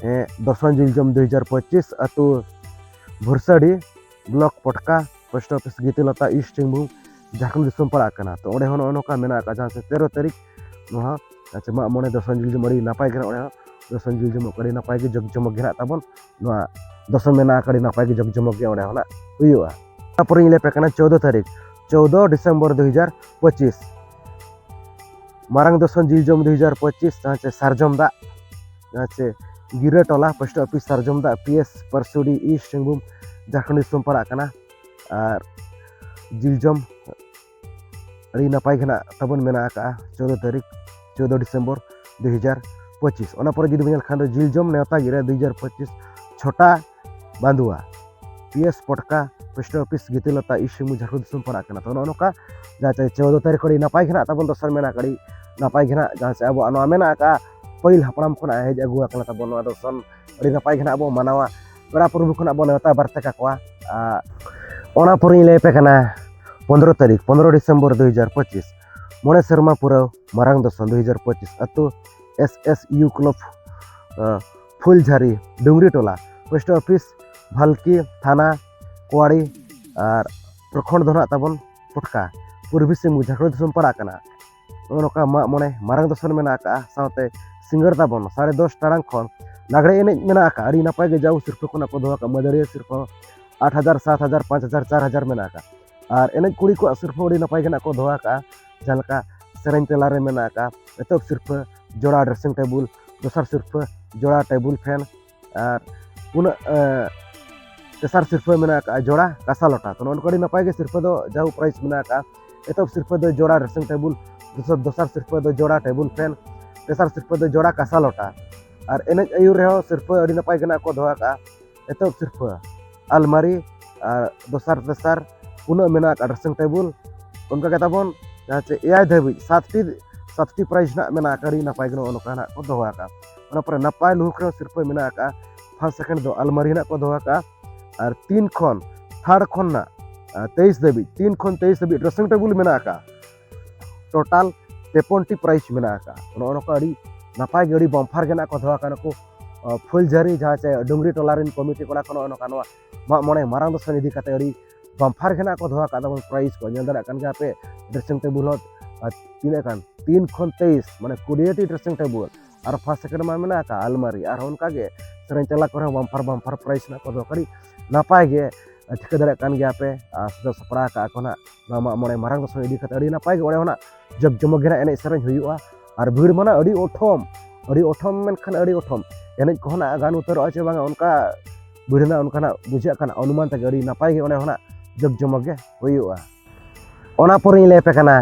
ᱫᱚᱥᱚᱱ ᱡᱤᱞ ᱡᱚᱢ ᱫᱩ ᱦᱟᱡᱟᱨ ᱯᱚᱸᱪᱤᱥ ᱟᱹᱛᱩ Bhursadi, block Potka, post office Gitilota, east Singhbhum, Jharkhand ᱫᱤᱥᱚᱢ ᱯᱟᱲᱟᱜ ᱠᱟᱱᱟ᱾ ᱛᱚ ᱚᱸᱰᱮ ᱦᱚᱸ ᱱᱚᱜᱼᱚ ᱱᱚᱝᱠᱟ ᱢᱮᱱᱟᱜ ᱟᱠᱟᱫ ᱡᱟᱦᱟᱸ ᱪᱮ ᱛᱮᱨᱚ ᱛᱟᱹᱨᱤᱠᱷ ᱱᱚᱣᱟ ᱟᱪᱪᱷᱟ ᱢᱟᱜ ᱢᱚᱬᱮ ᱫᱚᱥᱚᱱ ᱡᱤᱞ ᱡᱚᱢ ᱟᱹᱰᱤ ᱱᱟᱯᱟᱭ ᱜᱮ ᱱᱟᱦᱟᱜ ᱚᱸᱰᱮ ᱦᱚᱸ ᱫᱚᱥᱚᱱ ᱡᱤᱞ ᱡᱚᱢ ᱟᱹᱰᱤ ᱱᱟᱯᱟᱭ ᱜᱮ ᱡᱚᱜᱽ ᱡᱚᱢᱚᱠ ᱜᱮ ᱱᱟᱦᱟᱜ ᱛᱟᱵᱚᱱ ᱱᱚᱣᱟ ᱫᱚᱥᱚᱱ ᱢᱮᱱᱟᱜ ᱟᱠᱟᱫ ᱟᱹᱰᱤ ᱱᱟᱯᱟᱭ ᱜᱮ ᱡᱚᱜᱽ ᱡᱚᱢᱚᱠ ᱜᱮ ᱚᱸᱰᱮ ᱦᱚᱸ ᱱᱟᱦᱟᱜ ᱦᱩᱭᱩᱜᱼᱟ᱾ ᱛᱟᱨᱯᱚᱨᱮ ᱤᱧ ᱞᱟᱹᱭ ᱟᱯᱮ ᱠᱟᱱᱟ ᱪᱳᱫᱽᱫᱚ ᱛᱟᱹᱨᱤᱠᱷ, ᱪᱳᱫᱽᱫᱚ ᱰᱤᱥᱮᱢᱵᱚᱨ ᱫᱩ ᱦᱟᱡᱟᱨ ᱯᱚᱸᱪᱤᱥ᱾ ᱢᱟᱨᱟᱝ ᱫᱚᱥᱚᱱ ᱡᱤᱞ ᱡᱚᱢ ᱫᱩ ᱦᱟᱡᱟᱨ ᱯᱚᱸᱪᱤᱥ, ᱡᱟᱦᱟᱸ ᱪᱮ ᱥᱟᱨᱡᱚᱢ ᱫᱟᱜ, ᱡᱟᱦᱟᱸ ᱪᱮ ᱜᱤᱨᱟᱹ ᱴᱚᱞᱟ, post office Sarjom Dag, P S Parsudih, east Singhbhum, Jharkhand ᱫᱤᱥᱚᱢ ᱯᱟᱲᱟᱜ ᱠᱟᱱᱟ᱾ ᱟᱨ ᱡᱤᱞ ᱡᱚᱢ ᱟᱹᱰᱤ ᱱᱟᱯᱟᱭ ᱜᱮ ᱱᱟᱜ ᱛᱟᱵᱚᱱ ᱢᱮᱱᱟᱜ ᱟᱠᱟᱫᱼᱟ ᱪᱳᱫᱽᱫᱚ ᱛᱟᱹᱨᱤᱠᱷ, ᱪᱳᱫᱽᱫᱚ ᱰᱤᱥᱮᱢᱵᱚᱨ ᱫᱩ ᱦᱟᱡᱟᱨ ᱯᱚᱸᱪᱤᱥ᱾ ᱚᱱᱟ ᱯᱚᱨᱮ ᱡᱩᱫᱤ ᱵᱚᱱ ᱧᱮᱞ ᱠᱷᱟᱱ ᱫᱚ ᱡᱤᱞ ᱡᱚᱢ ᱱᱮᱣᱛᱟ ᱜᱤᱨᱟᱹ ᱫᱩ ᱦᱟᱡᱟᱨ ᱯᱚᱸᱪᱤᱥ, Chhota Banduwa, P S Potka, post office Gitilota, east Singhbhum, Jharkhand ᱫᱤᱥᱚᱢ ᱯᱟᱲᱟᱜ ᱠᱟᱱᱟ᱾ ᱛᱚ ᱱᱚᱜᱼᱚ ᱱᱚᱝᱠᱟ ᱡᱟᱦᱟᱸ ᱪᱮ ᱪᱳᱫᱽᱫᱚ ᱛᱟᱹᱨᱤᱠᱷ ᱟᱹᱰᱤ ᱱᱟᱯᱟᱭ ᱜᱮ ᱱᱟᱜ ᱛᱟᱵᱚᱱ ᱫᱚᱥᱚᱱ ᱢᱮᱱᱟᱜ ᱟᱠᱟᱫᱼᱟ, ᱟᱹᱰᱤ ᱱᱟᱯᱟᱭ ᱜᱮ ᱱᱟᱜ ᱡᱟᱦᱟᱸ ᱪᱮ ᱟᱵᱚᱣᱟᱜ ᱱᱚᱣᱟ ᱢᱮᱱᱟᱜ ᱟᱠᱟᱫᱼᱟ, ᱯᱟᱹᱦᱤᱞ ᱦᱟᱯᱲᱟᱢ ᱠᱷᱚᱱᱟᱜ ᱦᱮᱡ ᱟᱹᱜᱩ ᱟᱠᱟᱱᱟ ᱛᱟᱵᱚᱱ ᱱᱚᱣᱟ ᱫᱚᱥᱚᱱ᱾ ᱟᱹᱰᱤ ᱱᱟᱯᱟᱭ ᱜᱮ ᱱᱟᱜ ᱵᱚ ᱢᱟᱱᱟᱣᱟ, ᱯᱮᱲᱟ ᱯᱨᱚᱵᱷᱩ ᱠᱷᱚᱱᱟᱜ ᱵᱚ ᱱᱮᱣᱛᱟ ᱵᱟᱨᱛᱮ ᱠᱟᱠᱚᱣᱟ᱾ ᱟᱨ ᱚᱱᱟ ᱯᱚᱨᱮᱧ ᱞᱟᱹᱭ ᱟᱯᱮ ᱠᱟᱱᱟ ᱯᱚᱱᱫᱽᱨᱚ ᱛᱟᱹᱨᱤᱠᱷ, ᱯᱚᱱᱫᱽᱨᱚ ᱰᱤᱥᱮᱢᱵᱚᱨ ᱫᱩ ᱦᱟᱡᱟᱨ ᱯᱚᱸᱪᱤᱥ, ᱢᱚᱬᱮ ᱥᱮᱨᱢᱟ ᱯᱩᱨᱟᱹᱣ ᱢᱟᱨᱟᱝ ᱫᱚᱥᱚᱱ ᱫᱩ ᱦᱟᱡᱟᱨ ᱯᱚᱸᱪᱤᱥ, ᱟᱹᱛᱩ ᱮᱥ ᱮᱥ ᱤᱭᱩ ᱠᱞᱟᱵᱽ ᱯᱷᱩᱞᱡᱷᱟᱨᱤ, ᱰᱩᱝᱜᱽᱨᱤ ᱴᱚᱞᱟ, ᱯᱳᱥᱴ ᱚᱯᱷᱤᱥ, ᱵᱷᱟᱞᱠᱤ, ᱛᱷᱟᱱᱟ ᱠᱚᱣᱟᱲᱤ, ᱟᱨ ᱯᱨᱚᱠᱷᱚᱸᱰ ᱫᱚ ᱱᱟᱜ ᱛᱟᱵᱚᱱ ᱯᱚᱴᱠᱟ, ᱯᱩᱨᱵᱤ ᱥᱤᱝᱵᱷᱩᱢ, ᱡᱷᱟᱲᱠᱷᱚᱸᱰ ᱫᱤᱥᱚᱢ ᱯᱟᱲᱟᱜ ᱠᱟᱱᱟ᱾ ᱱᱚᱜᱼᱚ ᱱᱚᱝᱠᱟ ᱢᱟᱜ ᱢᱚᱬᱮ ᱢᱟᱨᱟᱝ ᱫᱚᱥᱚᱱ ᱢᱮᱱᱟᱜ ᱟᱠᱟᱫᱼᱟ᱾ ᱥᱟᱶᱛᱮ ᱥᱤᱸᱜᱟᱹᱲ ᱛᱟᱵᱚᱱ ᱥᱟᱲᱮ ᱫᱚᱥ ᱴᱟᱲᱟᱝ ᱠᱷᱚᱱ ᱞᱟᱜᱽᱲᱮ ᱮᱱᱮᱡ ᱢᱮᱱᱟᱜ ᱟᱠᱟᱫᱼᱟ᱾ ᱟᱹᱰᱤ ᱱᱟᱯᱟᱭ ᱜᱮ ᱡᱟᱣ ᱥᱤᱨᱯᱟᱹ ᱠᱷᱚᱱᱟᱜ ᱠᱚ ᱫᱚᱦᱚ ᱟᱠᱟᱫᱼᱟ᱾ ᱢᱟᱹᱫᱟᱹᱲᱤᱭᱟᱹ ᱥᱤᱨᱯᱟᱹ ᱟᱴ ᱦᱟᱡᱟᱨ, ᱥᱟᱛ ᱦᱟᱡᱟᱨ, ᱯᱟᱸᱪ ᱦᱟᱡᱟᱨ, ᱪᱟᱨ ᱦᱟᱡᱟᱨ ᱢᱮᱱᱟᱜ ᱟᱠᱟᱫᱼᱟ᱾ ᱟᱨ ᱮᱱᱮᱡ ᱠᱩᱲᱤ ᱠᱚᱣᱟᱜ ᱥᱤᱨᱯᱟᱹ ᱟᱹᱰᱤ ᱱᱟᱯᱟᱭ ᱜᱮ ᱱᱟᱜ ᱠᱚ ᱫᱚᱦᱚ ᱟᱠᱟᱫᱼᱟ᱾ ᱡᱟᱦᱟᱸ ᱞᱮᱠᱟ ᱥᱮᱨᱮᱧ ᱛᱮᱞᱟ ᱨᱮ ᱢᱮᱱᱟᱜ ᱟᱠᱟᱫᱼᱟ, ᱮᱛᱚᱦᱚᱵ ᱥᱤᱨᱯᱟᱹ ᱡᱚᱲᱟ ᱰᱨᱮᱥᱤᱝ ᱴᱮᱵᱩᱞ, ᱫᱚᱥᱟᱨ ᱥᱤᱨᱯᱟᱹ ᱡᱚᱲᱟ ᱴᱮᱵᱩᱞ ᱯᱷᱮᱱ, ᱟᱨ ᱩᱱᱟᱹᱜ ᱮ, ᱛᱮᱥᱟᱨ ᱥᱤᱨᱯᱟᱹ ᱢᱮᱱᱟᱜ ᱟᱠᱟᱫᱼᱟ ᱡᱚᱲᱟ ᱠᱟᱸᱥᱟ ᱞᱚᱴᱟ᱾ ᱛᱚ ᱱᱚᱜᱼᱚ ᱱᱚᱝᱠᱟ ᱟᱹᱰᱤ ᱱᱟᱯᱟᱭ ᱜᱮ ᱥᱤᱨᱯᱟᱹ ᱫᱚ ᱡᱟᱦᱳᱠ ᱯᱨᱟᱭᱤᱡᱽ ᱢᱮᱱᱟᱜ ᱟᱠᱟᱫᱼᱟ᱾ ᱮᱛᱚᱦᱚᱵ ᱥᱤᱨᱯᱟᱹ ᱫᱚ ᱡᱚᱲᱟ ᱰᱨᱮᱥᱤᱝ ᱴᱮᱵᱩᱞ, ᱫᱚᱥᱟᱨ, ᱫᱚᱥᱟᱨ ᱥᱤᱨᱯᱟᱹ ᱫᱚ ᱡᱚᱲᱟ ᱴᱮᱵᱩᱞ ᱯᱷᱮᱱ, ᱛᱮᱥᱟᱨ ᱥᱤᱨᱯᱟᱹ ᱫᱚ ᱡᱚᱲᱟ ᱠᱟᱸᱥᱟ ᱞᱚᱴᱟ᱾ ᱟᱨ ᱮᱱᱮᱡ ᱟᱹᱭᱩᱨ ᱨᱮᱦᱚᱸ ᱥᱤᱨᱯᱟᱹ ᱟᱹᱰᱤ ᱱᱟᱯᱟᱭ ᱜᱮ ᱱᱟᱜ ᱠᱚ ᱫᱚᱦᱚ ᱟᱠᱟᱫᱼᱟ᱾ ᱮᱛᱚᱦᱚᱵ ᱥᱤᱨᱯᱟᱹ ᱟᱞᱢᱟᱨᱤ, ᱟᱨ ᱫᱚᱥᱟᱨ ᱛᱮᱥᱟᱨ ᱩᱱᱟᱹᱜ ᱢᱮᱱᱟᱜ ᱟᱠᱟᱫ ᱰᱨᱮᱥᱤᱝ ᱴᱮᱵᱩᱞ᱾ ᱚᱱᱠᱟ ᱜᱮ ᱛᱟᱵᱚᱱ ᱡᱟᱦᱟᱸ ᱪᱮ ᱮᱭᱟᱭ ᱫᱷᱟᱹᱵᱤᱡ ᱥᱟᱛᱴᱤ, ᱥᱟᱛᱴᱤ ᱯᱨᱟᱭᱤᱡᱽ ᱱᱟᱜ ᱢᱮᱱᱟᱜ ᱟᱠᱟᱫ, ᱟᱹᱰᱤ ᱱᱟᱯᱟᱭ ᱜᱮ ᱱᱚᱜᱼᱚ ᱱᱚᱝᱠᱟ ᱱᱟᱜ ᱠᱚ ᱫᱚᱦᱚ ᱟᱠᱟᱫᱼᱟ᱾ ᱚᱱᱟ ᱯᱚᱨᱮ ᱱᱟᱯᱟᱭ ᱞᱩᱦᱩᱠ ᱨᱮᱦᱚᱸ ᱥᱤᱨᱯᱟᱹ ᱢᱮᱱᱟᱜ ᱟᱠᱟᱫᱼᱟ᱾ ᱯᱷᱟᱥᱴ ᱥᱮᱠᱮᱱᱰ ᱫᱚ ᱟᱞᱢᱟᱨᱤ ᱱᱟᱜ ᱠᱚ ᱫᱚᱦᱚ ᱟᱠᱟᱫᱼᱟ᱾ ᱟᱨ ᱛᱤᱱ ᱠᱷᱚᱱ ᱛᱷᱟᱨᱰ ᱠᱷᱚᱱ ᱱᱟᱜ, ᱟᱨ ᱛᱮᱭᱤᱥ ᱫᱷᱟᱹᱵᱤᱡ, ᱛᱤᱱ ᱠᱷᱚᱱ ᱛᱮᱭᱤᱥ ᱫᱷᱟᱹᱵᱤᱡ ᱰᱨᱮᱥᱤᱝ ᱴᱮᱵᱩᱞ ᱢᱮᱱᱟᱜ ᱟᱠᱟᱫᱼᱟ᱾ ᱴᱳᱴᱟᱞ ᱛᱮᱯᱚᱱ ᱴᱤ ᱯᱨᱟᱭᱤᱡᱽ ᱢᱮᱱᱟᱜ ᱟᱠᱟᱫᱼᱟ᱾ ᱱᱚᱜᱼᱚ ᱱᱚᱝᱠᱟ ᱟᱹᱰᱤ ᱱᱟᱯᱟᱭ ᱜᱮ, ᱟᱹᱰᱤ ᱵᱟᱢᱯᱷᱟᱨ ᱜᱮ ᱱᱟᱜ ᱠᱚ ᱫᱚᱦᱚ ᱟᱠᱟᱫᱼᱟ ᱱᱩᱠᱩ, ᱟᱸ, ᱯᱷᱩᱞᱡᱷᱟᱹᱨᱤ, ᱡᱟᱦᱟᱸ ᱪᱮ ᱰᱩᱝᱜᱽᱨᱤ ᱴᱚᱞᱟ ᱨᱮᱱ ᱠᱚᱢᱤᱴᱤ ᱠᱚᱲᱟ ᱠᱚ ᱱᱚᱜᱼᱚ ᱱᱚᱝᱠᱟ ᱱᱚᱣᱟ ᱢᱟᱜ ᱢᱚᱬᱮ ᱢᱟᱨᱟᱝ ᱫᱚᱥᱚᱱ ᱤᱫᱤ ᱠᱟᱛᱮ ᱟᱹᱰᱤ ᱵᱟᱢᱯᱷᱟᱨ ᱜᱮ ᱱᱟᱜ ᱠᱚ ᱫᱚᱦᱚ ᱟᱠᱟᱫ ᱛᱟᱵᱚᱱ ᱯᱨᱟᱭᱤᱡᱽ ᱠᱚ᱾ ᱧᱮᱞ ᱫᱟᱲᱮᱭᱟᱜ ᱠᱟᱱ ᱜᱮᱭᱟ ᱯᱮ, ᱰᱨᱮᱥᱤᱝ ᱴᱮᱵᱩᱞ ᱦᱚᱸ, ᱟᱨ ᱛᱤᱱᱟᱹᱜ ᱜᱟᱱ, ᱛᱤᱱ ᱠᱷᱚᱱ ᱛᱮᱭᱤᱥ, ᱢᱟᱱᱮ ᱠᱩᱲᱤᱭᱟᱹ ᱴᱤ ᱰᱨᱮᱥᱤᱝ ᱴᱮᱵᱩᱞ, ᱟᱨ ᱯᱷᱟᱥᱴ ᱥᱮᱠᱮᱱᱰ ᱢᱟ ᱢᱮᱱᱟᱜ ᱟᱠᱟᱫ ᱟᱞᱢᱟᱨᱤ᱾ ᱟᱨᱦᱚᱸ ᱚᱱᱠᱟ ᱜᱮ ᱥᱮᱨᱮᱧ ᱛᱮᱞᱟ ᱠᱚᱨᱮ ᱦᱚᱸ ᱵᱟᱢᱯᱷᱟᱨ ᱵᱟᱢᱯᱷᱟᱨ ᱯᱨᱟᱭᱤᱡᱽ ᱱᱟᱜ ᱠᱚ ᱫᱚᱦᱚ ᱠᱟᱜᱼᱟ᱾ ᱟᱹᱰᱤ ᱱᱟᱯᱟᱭ ᱜᱮ, ᱟᱨ ᱴᱷᱤᱠᱟᱹ ᱫᱟᱲᱮᱭᱟᱜ ᱠᱟᱱ ᱜᱮᱭᱟ ᱯᱮ, ᱟᱨ ᱥᱟᱡᱟᱣ ᱥᱟᱯᱲᱟᱣ ᱟᱠᱟᱫᱼᱟ ᱠᱚ ᱱᱟᱜ ᱱᱚᱣᱟ ᱢᱟᱜ ᱢᱚᱬᱮ ᱢᱟᱨᱟᱝ ᱫᱚᱥᱚᱱ ᱤᱫᱤ ᱠᱟᱛᱮ᱾ ᱟᱹᱰᱤ ᱱᱟᱯᱟᱭ ᱜᱮ ᱚᱸᱰᱮ ᱦᱚᱸ ᱱᱟᱜ ᱡᱟᱠ ᱡᱚᱢᱚᱠ ᱜᱮ ᱱᱟᱜ ᱮᱱᱮᱡ ᱥᱮᱨᱮᱧ ᱦᱩᱭᱩᱜᱼᱟ᱾ ᱟᱨ ᱵᱷᱤᱲ ᱢᱟ ᱱᱟᱜ ᱟᱹᱰᱤ ᱚᱴᱷᱚᱢ, ᱟᱹᱰᱤ ᱚᱴᱷᱚᱢ ᱢᱮᱱᱠᱷᱟᱱ ᱟᱹᱰᱤ ᱚᱴᱷᱚᱢ᱾ ᱮᱱᱮᱡ ᱠᱚᱦᱚᱸ ᱱᱟᱜ ᱜᱟᱱ ᱩᱛᱟᱹᱨᱚᱜᱼᱟ ᱪᱮ ᱵᱟᱝᱟ, ᱚᱱᱠᱟ ᱵᱷᱤᱲ ᱱᱟᱜ ᱚᱱᱠᱟᱱᱟᱜ ᱵᱩᱡᱷᱟᱹᱜ ᱠᱟᱱᱟ᱾ ᱚᱱᱩᱢᱟᱱ ᱛᱮᱜᱮ ᱟᱹᱰᱤ ᱱᱟᱯᱟᱭ ᱜᱮ ᱚᱸᱰᱮ ᱦᱚᱸ ᱱᱟᱜ ᱡᱟᱠ ᱡᱚᱢᱚᱠ ᱜᱮ ᱦᱩᱭᱩᱜᱼᱟ᱾ ᱚᱱᱟ ᱯᱚᱨᱮᱧ ᱞᱟᱹᱭ ᱟᱯᱮ ᱠᱟᱱᱟ,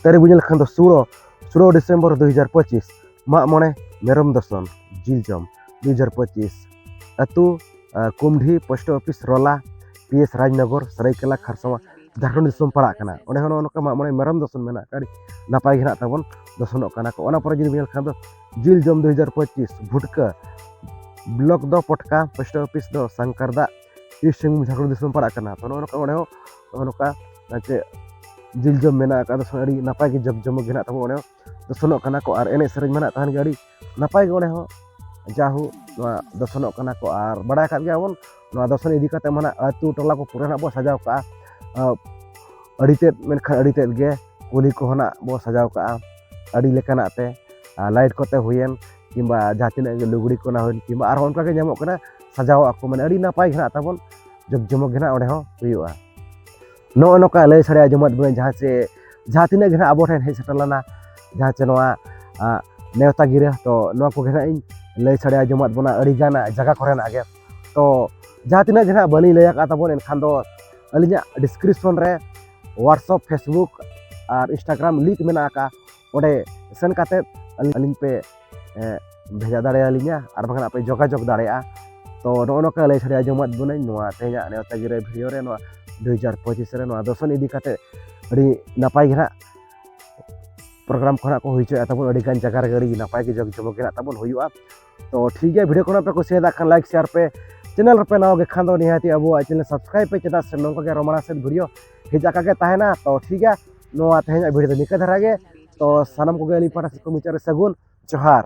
ᱛᱟᱹᱨᱤᱠᱷ ᱵᱚᱱ ᱧᱮᱞ ᱠᱷᱟᱱ ᱫᱚ ᱥᱳᱲᱚ, ᱥᱳᱲᱚ ᱰᱤᱥᱮᱢᱵᱚᱨ ᱫᱩ ᱦᱟᱡᱟᱨ ᱯᱚᱸᱪᱤᱥ, ᱢᱟᱜ ᱢᱚᱬᱮ ᱢᱮᱨᱚᱢ ᱫᱚᱥᱚᱱ ᱡᱤᱞ ᱡᱚᱢ ᱫᱩ ᱦᱟᱡᱟᱨ ᱯᱚᱸᱪᱤᱥ᱾ ᱟᱹᱛᱩ, ᱟᱸ, Kumdhi, post office Rola, P S Rajnagar, Seraikela, Kharsawan, Jharkhand ᱫᱤᱥᱚᱢ ᱯᱟᱲᱟᱜ ᱠᱟᱱᱟ᱾ ᱚᱸᱰᱮ ᱦᱚᱸ ᱱᱚᱜᱼᱚ ᱱᱚᱝᱠᱟ ᱢᱟᱜ ᱢᱚᱬᱮ ᱢᱮᱨᱚᱢ ᱫᱚᱥᱚᱱ ᱢᱮᱱᱟᱜ ᱟᱠᱟᱫ, ᱟᱹᱰᱤ ᱱᱟᱯᱟᱭ ᱜᱮ ᱱᱟᱜ ᱛᱟᱵᱚᱱ ᱫᱚᱥᱚᱱᱚᱜ ᱠᱟᱱᱟ ᱠᱚ᱾ ᱚᱱᱟ ᱯᱚᱨᱮ ᱡᱩᱫᱤ ᱧᱮᱞ ᱠᱷᱟᱱ ᱫᱚ ᱡᱤᱞ ᱡᱚᱢ ᱫᱩ ᱦᱟᱡᱟᱨ ᱯᱚᱸᱪᱤᱥ, ᱵᱷᱩᱴᱠᱟᱹ, ᱵᱞᱚᱠ ᱫᱚ ᱯᱚᱴᱠᱟ, ᱯᱳᱥᱴ ᱚᱯᱷᱤᱥ ᱫᱚ ᱥᱟᱝᱠᱟᱨᱫᱟ, ᱤᱥᱴ ᱥᱤᱝᱵᱷᱩᱢ, ᱡᱷᱟᱲᱠᱷᱚᱸᱰ ᱫᱤᱥᱚᱢ ᱯᱟᱲᱟᱜ ᱠᱟᱱᱟ᱾ ᱛᱚ ᱱᱚᱜᱼᱚ ᱱᱚᱝᱠᱟ ᱚᱸᱰᱮ ᱦᱚᱸ ᱱᱚᱜᱼᱚ ᱱᱚᱝᱠᱟ ᱪᱮᱫ ᱡᱤᱞ ᱡᱚᱢ ᱢᱮᱱᱟᱜ ᱟᱠᱟᱫ, ᱟᱹᱰᱤ ᱱᱟᱯᱟᱭ ᱜᱮ ᱡᱟᱠ ᱡᱚᱢᱚᱠ ᱜᱮ ᱱᱟᱜ ᱛᱟᱵᱚᱱ ᱚᱸᱰᱮ ᱦᱚᱸ ᱫᱚᱥᱚᱱᱚᱜ ᱠᱟᱱᱟ ᱠᱚ᱾ ᱟᱨ ᱮᱱᱮᱡ ᱥᱮᱨᱮᱧ ᱢᱟ ᱱᱟᱜ ᱛᱟᱦᱮᱱ ᱜᱮ ᱟᱹᱰᱤ ᱱᱟᱯᱟᱭ ᱜᱮ ᱚᱸᱰᱮ ᱦᱚᱸ᱾ ᱡᱟᱦᱳ, ᱱᱚᱣᱟ ᱫᱚᱥᱚᱱᱚᱜ ᱠᱟᱱᱟ ᱠᱚ᱾ ᱟᱨ ᱵᱟᱲᱟᱭ ᱟᱠᱟᱫ ᱜᱮᱭᱟ ᱵᱚᱱ, ᱱᱚᱣᱟ ᱫᱚᱥᱚᱱ ᱤᱫᱤ ᱠᱟᱛᱮ ᱢᱟ ᱱᱟᱜ ᱟᱹᱛᱩ ᱴᱚᱞᱟ ᱠᱚ ᱯᱩᱨᱟᱹ ᱱᱟᱜ ᱵᱚ ᱥᱟᱡᱟᱣ ᱠᱟᱜᱼᱟ᱾ ᱟᱹᱰᱤ ᱛᱮᱫ, ᱢᱮᱱᱠᱷᱟᱱ ᱟᱹᱰᱤ ᱛᱮᱫ ᱜᱮ ᱠᱩᱞᱦᱤ ᱠᱚᱦᱚᱸ ᱱᱟᱜ ᱵᱚ ᱥᱟᱡᱟᱣ ᱠᱟᱜᱼᱟ ᱟᱹᱰᱤ ᱞᱮᱠᱟᱱᱟᱜ ᱛᱮ᱾ ᱟᱨ ᱞᱟᱭᱤᱴ ᱠᱚᱛᱮ ᱦᱩᱭᱮᱱ, ᱠᱤᱝᱵᱟ ᱡᱟᱦᱟᱸ ᱛᱤᱱᱟᱹᱜ ᱜᱮ ᱞᱩᱜᱽᱲᱤ ᱠᱚ ᱱᱟᱜ ᱦᱩᱭᱮᱱ, ᱠᱤᱝᱵᱟ ᱟᱨᱦᱚᱸ ᱚᱱᱠᱟ ᱜᱮ ᱧᱟᱢᱚᱜ ᱠᱟᱱᱟ, ᱥᱟᱡᱟᱣ ᱟᱠᱚ, ᱢᱟᱱᱮ ᱟᱹᱰᱤ ᱱᱟᱯᱟᱭ ᱜᱮ ᱱᱟᱜ ᱛᱟᱵᱚᱱ ᱡᱚᱜᱽ ᱡᱚᱢᱚᱠ ᱜᱮ ᱱᱟᱜ ᱚᱸᱰᱮ ᱦᱚᱸ ᱦᱩᱭᱩᱜᱼᱟ᱾ ᱱᱚᱜᱼᱚ ᱱᱚᱝᱠᱟ ᱞᱟᱹᱭ ᱥᱟᱰᱮ ᱟᱸᱡᱚᱢᱟᱫ ᱵᱚᱱᱟᱹᱧ, ᱡᱟᱦᱟᱸ ᱪᱮ ᱡᱟᱦᱟᱸ ᱛᱤᱱᱟᱹᱜ ᱜᱮ ᱱᱟᱜ ᱟᱵᱚ ᱴᱷᱮᱱ ᱦᱮᱡ ᱥᱮᱴᱮᱨ ᱞᱮᱱᱟ, ᱡᱟᱦᱟᱸ ᱪᱮ ᱱᱚᱣᱟ ᱟᱸ, ᱱᱮᱣᱛᱟ ᱜᱤᱨᱟᱹ, ᱛᱚ ᱱᱚᱣᱟ ᱠᱚᱜᱮ ᱱᱟᱜ ᱤᱧ ᱞᱟᱹᱭ ᱥᱟᱰᱮ ᱟᱸᱡᱚᱢᱟᱫ ᱵᱚᱱᱟ ᱟᱹᱰᱤ ᱜᱟᱱ ᱡᱟᱭᱜᱟ ᱠᱚᱨᱮᱱᱟᱜ ᱜᱮ᱾ ᱛᱚ ᱡᱟᱦᱟᱸ ᱛᱤᱱᱟᱹᱜ ᱜᱮ ᱱᱟᱜ ᱵᱟᱹᱞᱤᱧ ᱞᱟᱹᱭ ᱟᱠᱟᱫ ᱛᱟᱵᱚᱱ, ᱮᱱᱠᱷᱟᱱ ᱫᱚ ᱟᱹᱞᱤᱧᱟᱜ ᱰᱤᱥᱠᱨᱤᱯᱥᱚᱱ ᱨᱮ WhatsApp, Facebook ᱟᱨ Instagram ᱞᱤᱝᱠ ᱢᱮᱱᱟᱜ ᱟᱠᱟᱫᱼᱟ, ᱚᱸᱰᱮ ᱥᱮᱱ ᱠᱟᱛᱮᱫ ᱟᱹᱞᱤᱧ, ᱟᱹᱞᱤᱧ ᱯᱮ ᱮᱸ, ᱵᱷᱮᱡᱟ ᱫᱟᱲᱮᱭᱟᱞᱤᱧᱟ, ᱟᱨ ᱵᱟᱝᱠᱷᱟᱱ ᱟᱯᱮ ᱡᱳᱜᱟᱡᱳᱜᱽ ᱫᱟᱲᱮᱭᱟᱜᱼᱟ᱾ ᱛᱚ ᱱᱚᱜᱼᱚ ᱱᱚᱝᱠᱟ ᱞᱟᱹᱭ ᱥᱟᱰᱮ ᱟᱸᱡᱚᱢᱟᱫ ᱵᱚᱱᱟᱹᱧ ᱱᱚᱣᱟ ᱛᱮᱦᱮᱧᱟᱜ ᱱᱮᱣᱛᱟ ᱜᱤᱨᱟᱹ ᱵᱷᱤᱰᱤᱭᱳ ᱨᱮ, ᱱᱚᱣᱟ ᱫᱩ ᱦᱟᱡᱟᱨ ᱯᱚᱸᱪᱤᱥ ᱨᱮ ᱱᱚᱣᱟ ᱫᱚᱥᱚᱱ ᱤᱫᱤ ᱠᱟᱛᱮ ᱟᱹᱰᱤ ᱱᱟᱯᱟᱭ ᱜᱮ ᱱᱟᱜ ᱯᱨᱳᱜᱨᱟᱢ ᱠᱷᱚᱱᱟᱜ ᱠᱚ ᱦᱩᱭ ᱦᱚᱪᱚᱭᱟ ᱛᱟᱵᱚᱱ, ᱟᱹᱰᱤ ᱜᱟᱱ ᱡᱟᱭᱜᱟ ᱨᱮᱜᱮ ᱟᱹᱰᱤ ᱱᱟᱯᱟᱭ ᱜᱮ ᱡᱚᱜᱽ ᱡᱚᱢᱚᱠ ᱜᱮ ᱱᱟᱜ ᱛᱟᱵᱚᱱ ᱦᱩᱭᱩᱜᱼᱟ᱾ ᱛᱚ ᱴᱷᱤᱠ ᱜᱮᱭᱟ, ᱵᱷᱤᱰᱤᱭᱳ ᱠᱷᱚᱱᱟᱜ ᱯᱮ ᱠᱩᱥᱤᱭᱟᱫᱟ ᱠᱷᱟᱱ ᱞᱟᱭᱤᱠ, ᱥᱮᱭᱟᱨ ᱯᱮ, ᱪᱮᱱᱮᱞ ᱨᱮᱯᱮ ᱱᱟᱣᱟ ᱜᱮ ᱠᱷᱟᱱ ᱫᱚ ᱱᱤᱦᱟᱹᱛᱤ ᱟᱵᱚᱣᱟᱜ ᱪᱮᱱᱮᱞ ᱥᱟᱵᱥᱠᱨᱟᱭᱤᱵ ᱯᱮ, ᱪᱮᱫᱟᱜ ᱥᱮ ᱱᱚᱝᱠᱟ ᱜᱮ ᱨᱳᱢᱟᱱᱟ ᱥᱮᱫ ᱵᱷᱤᱰᱤᱭᱳ ᱦᱮᱡ ᱟᱠᱟ ᱜᱮ ᱛᱟᱦᱮᱱᱟ᱾ ᱛᱚ ᱴᱷᱤᱠ ᱜᱮᱭᱟ, ᱱᱚᱣᱟ ᱛᱮᱦᱮᱧᱟᱜ ᱵᱷᱤᱰᱤᱭᱳ ᱫᱚ ᱱᱤᱝᱠᱟᱹ ᱫᱷᱟᱨᱟ ᱜᱮ᱾ ᱛᱚ ᱥᱟᱱᱟᱢ ᱠᱚᱜᱮ ᱟᱹᱞᱤᱧ ᱯᱟᱦᱴᱟ ᱥᱮᱫ ᱠᱷᱚᱱ ᱢᱩᱪᱟᱹᱫ ᱨᱮ ᱥᱟᱹᱜᱩᱱ ᱡᱚᱦᱟᱨ᱾